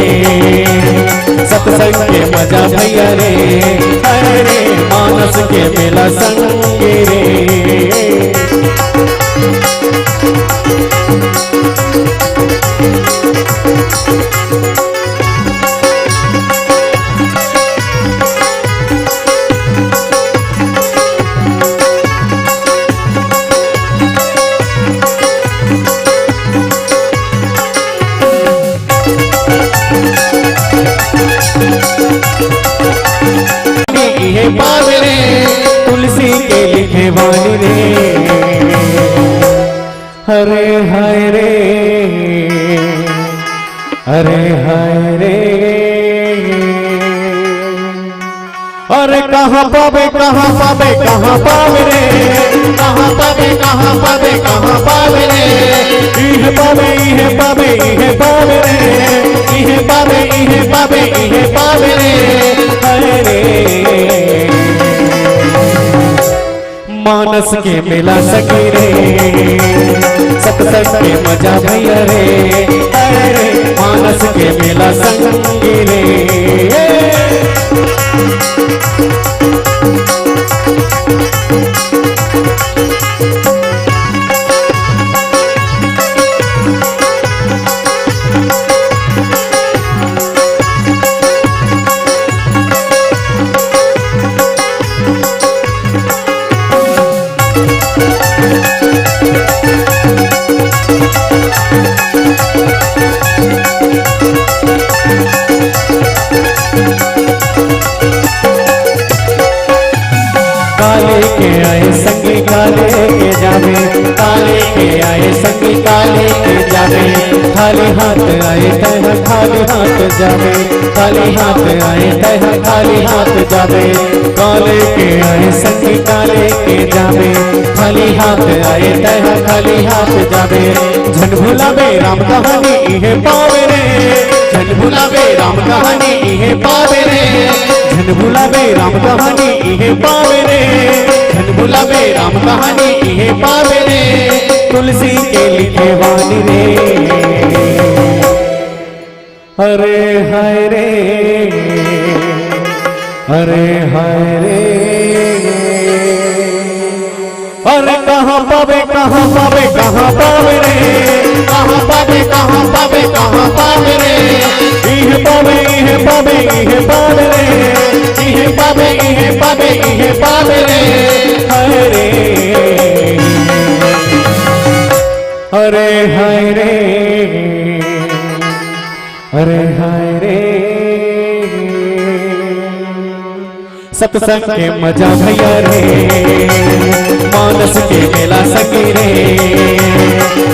सत्संग के मजा भैया रे। अरे मानस के मेला संगे रे। इहे पावे रे, तुलसी के लिखे वाणी रे। अरे हाय रे, अरे हाय रे। अरे कहाँ पाबे, कहाँ पाबे, कहाँ पाबे रे? कहाँ पाबे, कहाँ पाबे, कहाँ पाबे रे? इहे पाबे, इहे पाबे, इहे पाबे रे। इहे पाबे, इहे पाबे, इहे पाबे रे। हाय रे। मानस के मेला संगे रे, सत्संग के मजा भैया रे। अरे मानस के मेला संगे रे। काले के आए संगी काले के जाबे, काले के आए संगी काले के जाबे। खाली हाथ आए तह खाली हाथ जाबे, खाली हाथ आए तह खाली हाथ जाबे। काले के आए संगी काले के जाबे, खाली हाथ आए तह खाली हाथ जाबे। झन भुलाबे राम कहानी इहे पावे रे, झन भुलाबे राम कहानी इहे पावे रे। झन भुलाबे राम कहानी इहे पावे रे, झन भुलाबे राम कहानी इहे पावे रे। तुलसी के लिखे वाणी रे। अरे हाय रे, अरे हाय रे। अरे कहाँ पाबे, कहाँ पाबे, कहाँ पाबे रे? कहाँ पाबे, कहाँ पाबे, कहाँ पाबे रे? इहे पाबे, इहे पाबे, इहे पाबे रे। इहे पाबे, इहे पाबे, इहे पाबे रे। हाय रे, अरे हाय रे। अरे हाय रे। सत्संग के मजा भैया रे, मानस के मेला संगी रे।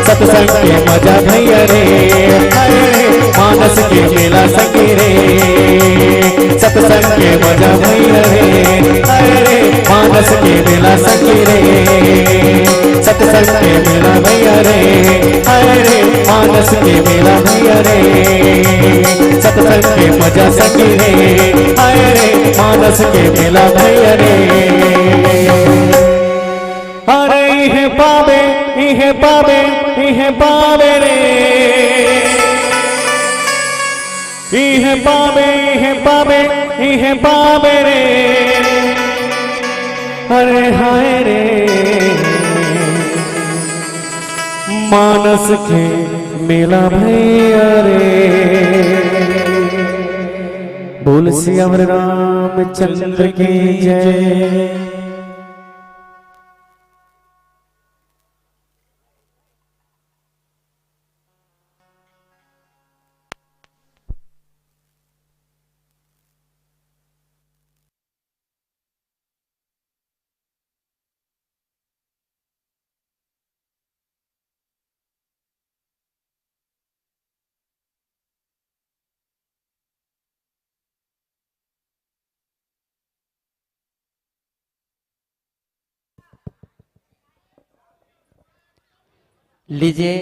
सत्संग के मजा भैया रे, हाय रे, मानस के मेला संगी रे। सत्संग के मजा भैया रे, हाय रे, मानस के मेला संगी रे। सत्संग के मेला भैया रे, हाय रे, मानस मानस के मेला भैया रे, सत्संग के मजा संगी रे, हाय रे, मानस के मेला भैया रे। अरे इहे पावे, इहे पावे, इहे पावे रे, इहे पावे, इहे पावे, इहे पावे रे। अरे हाय रे, मानस के मेला भैया रे। बोल सियावर रामचंद्र की जय। लीजिए,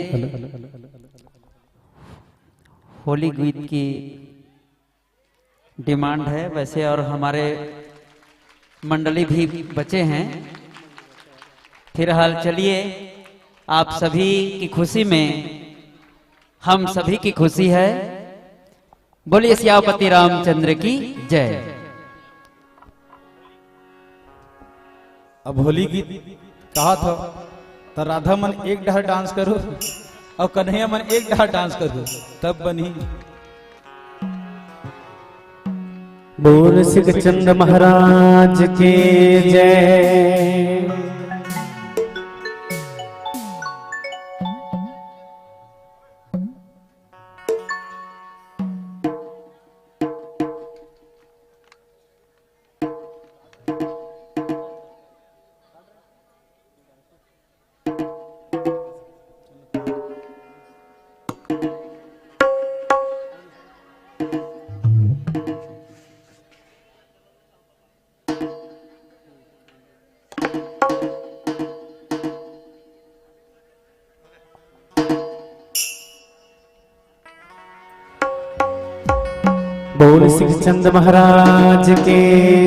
होली गीत की डिमांड है वैसे, और हमारे मंडली भी बचे हैं। फिलहाल चलिए, आप सभी की खुशी में हम सभी की खुशी है। बोलिए सियापति रामचंद्र की जय। अब होली गीत कहा था, तो राधा मन एक डहर डांस करो और कन्हैया मन एक डहर डांस करो, तब बनी। बोल सिखचंद महाराज की जय। बोल सिखचंद महाराज की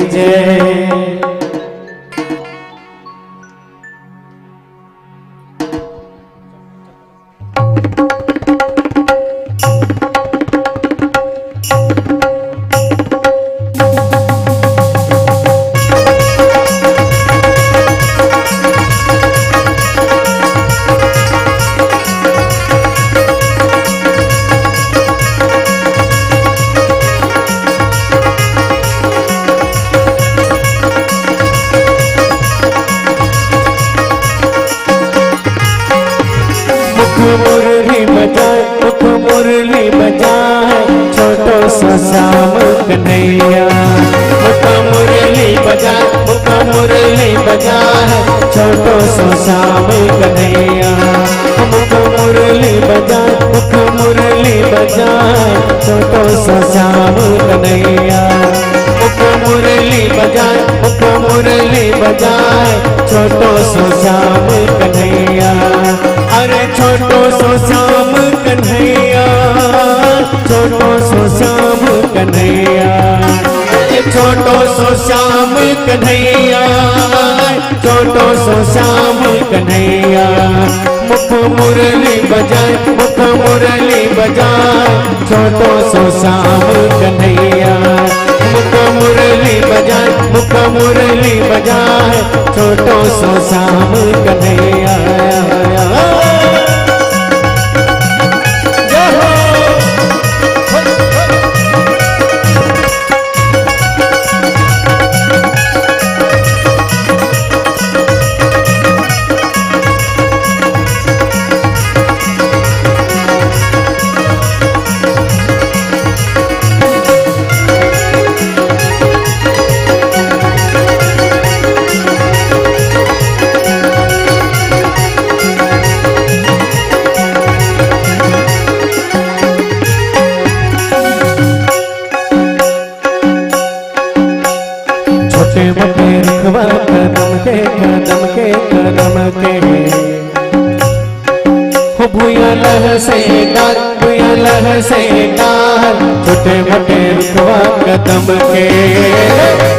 जय। मुख मुरली बजाए, मुख मुरली बजाए, छोटो सो श्याम कन्हैया। मुख मुरली बजाए, मुख मुरली बजाए, छोटो सो श्याम कन्हैया। मुख मुरली बजाए, मुख मुरली बजाए, छोटो सो श्याम कन्हैया। मुख मुरली बजाए, मुख मुरली बजाए, छोटो सो श्याम कन्हैया। अरे छोटो सो श्याम कन्हैया, छोटो सो श्याम कन्हैया। अरे छोटो सो श्याम कन्हैया, छोटो सो श्याम कन्हैया। मुख मुरली बजाए, मुख मुरली बजाए, छोटो सो श्याम कन्हैया। मुख मुरली बजाए, मुख मुरली बजाए, छोटो सो श्याम कन्हैया। जय हो। से डार, भुइयां लहसे डार, छोटे मोटे रुखवा कदम के,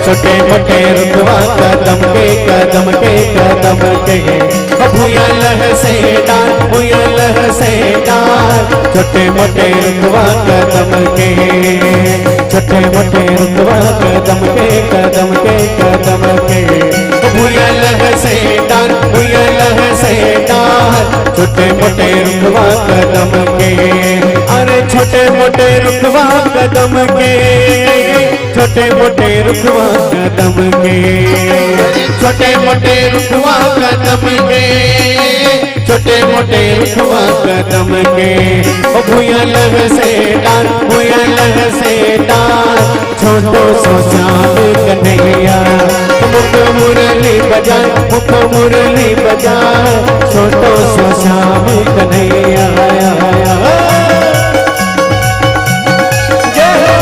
छोटे मोटे रुखवा कदम के, कदम के, कदम के। ओ भुइयां लहसे डार, भुइयां लहसे डार, छोटे मोटे रुखवा कदम के, छोटे मोटे रुखवा कदम के, कदम के, कदम के। ओ भुइयां लहसे डार, भुइयां लहसे डार, छोटे मोटे रुखवा कदम के। अरे छोटे मोटे रुखवा कदम के, छोटे मोटे रुखवा कदम के, छोटे मोटे रुखवा कदम के, छोटे मोटे रुखवा कदम के। ओ भुइयां लहसे डार, भुइयां लहसे डार, छोटो सो श्याम कन्हैया, मुख मुरली बजाए, मुख मुरली बजाए, छोटो सो श्याम कन्हैया। जय हो।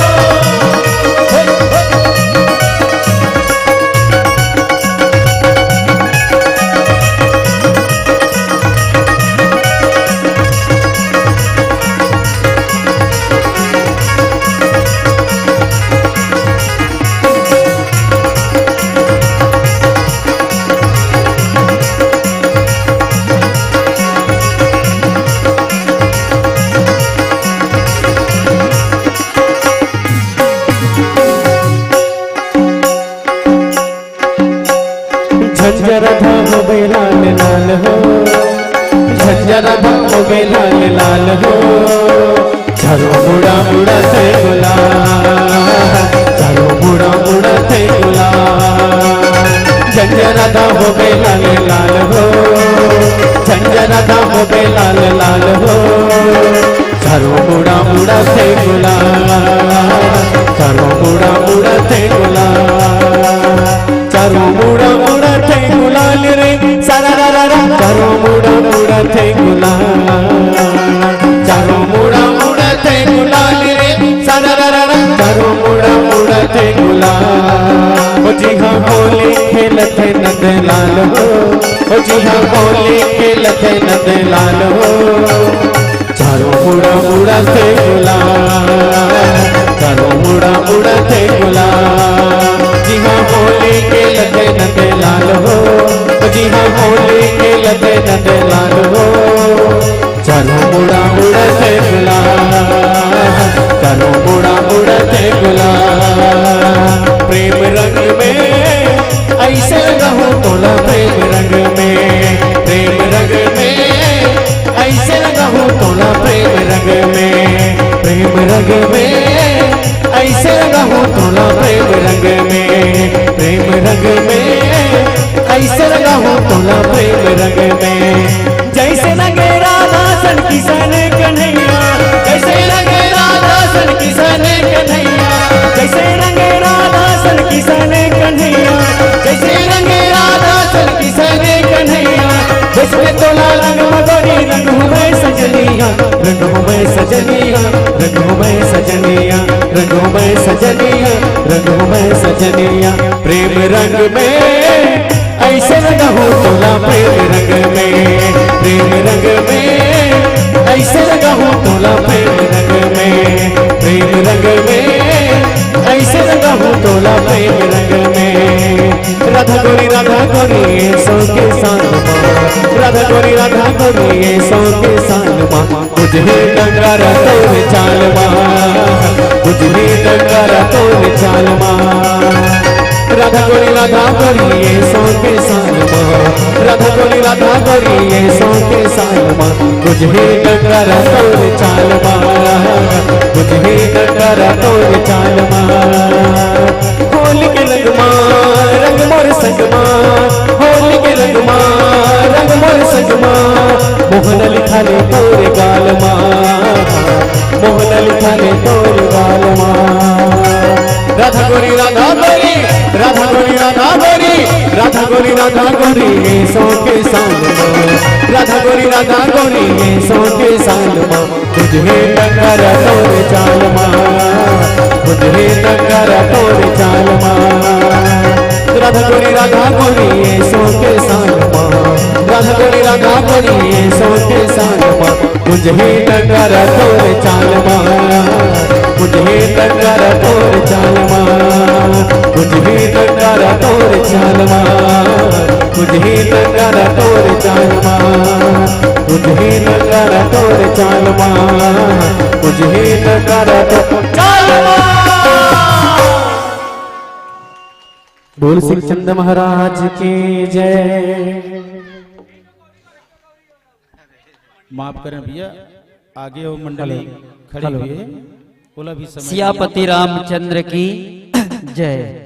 झंझर धाम बेलाल लाल हो, झंझर धाम बेलाल लाल हो, चारों मुड़ा मुड़ा थे गुलाल, चारों मुड़ा मुड़ा थे गुलाल। झंझर धाम बेलाल लाल हो, झंझर धाम बेलाल लाल हो, चारों मुड़ा मुड़ा थे गुलाल, चारों मुड़ा मुड़ा थे गुलाल। चारों मुड़ा मुड़ा थे गुलाल रे, सारा रा रा रा। चारों मुड़ा मुड़ा थे गुलाल, चारों मुड़ा मुड़ा थे गुलाल रे, सारा रा रा रा। चारों मुड़ा मुड़ा थे गुलाल। ओ जी हाँ, होली खेलत हे नंदलाल हो, ओ जी हाँ, होली खेलत हे नंदलाल हो। चारों मुड़ा मुड़ा थे गुलाल, चारों मुड़ा मुड़ा थे गुलाल। जी हाँ, होली खेलत हे नंदलाल हो, जी हाँ, होली खेलत हे नंदलाल हो। चारों मुड़ा मुड़ा थे गुलाल, चारों मुड़ा मुड़ा थे गुलाल। प्रेम रंग में ऐसे रंगहूँ तोला, प्रेम रंग में, प्रेम रंग में ऐसे रंगहूँ तोला, प्रेम रंग में, प्रेम रंग में ऐसे रंगहूँ तोला, प्रेम रंग में, प्रेम रंग में ऐसे रंगहूँ तोला, प्रेम रंग में। जैसे रंगे राधा सन किशन कन्हैया, जैसे रंगे राधा सन किशन कन्हैया, जैसे रंगे राधा सन किशन कन्हैया, जैसे रंगे राधा सन किशन कन्हैया। जैसे तोला रंग मगोरी रंग हूँ मैं सजनिया, रंग हूँ मैं सजनिया, रंग हूँ मैं सजनिया, रंग हूँ मैं सजनिया, रंग हूँ मैं सजनिया। प्रेम रंग में ऐसे रंगहूँ तोला, प्रेम रंग में, प्रेम रंग में ऐसे रंगहूँ तोला, प्रेम रंग में, प्रेम रंग में ऐसे रंगहूँ तोला, प्रेम रंग में। राधा गोरी, राधा गोरी, ये सो के सान मा। राधा गोरी, राधा गोरी, ये सो के सान मा। बुझही डंगर तोर चाल मा, बुझही डंगर तोर चाल मा। राधा गोरी, राधा गोरी, ये सो के सान मा। राधा गोरी, राधा गोरी, ये सो के सान मा। बुझही डंगर तोर चाल मा, बुझही डंगर तोर चाल मा। होली के रंग मा, रंग मोर संग मा, होली के रंग मा, रंग मोर संग मा, मोहन लिखाले तोर गाल मा, मोहन लिखाले तोर गाल मा। राधा गोरी, राधा गोरी, राधा गोरी, राधा गोरी, राधा गोरी, राधा गोरी, ये सो के सान मा। राधा गोरी, राधा गोरी, ये सो के सान मा। बुझही डंगर तोर चाल मा, बुझही डंगर तोर चाल मा। राधा गोरी, राधा गोरी, ये सो के सान मा। राधा गोरी, राधा गोरी, ये सो के सान मा। कुछ ही टंगारा तोर चाल मा। कुछ ही टंगारा तोर चाल मा। कुछ ही टंगारा तोर चाल मा। कुछ ही टंगारा तोर चाल मा। कुछ ही टंगारा तोर चाल मा। कुछ ही टंगारा तोर चाल मा। बोल सिंह चंद महाराज की जय। माफ करें भैया, आगे वो मंडली हेलो। खड़ी हेलो। हुई है, ओला भी समय सियापति रामचंद्र की जय।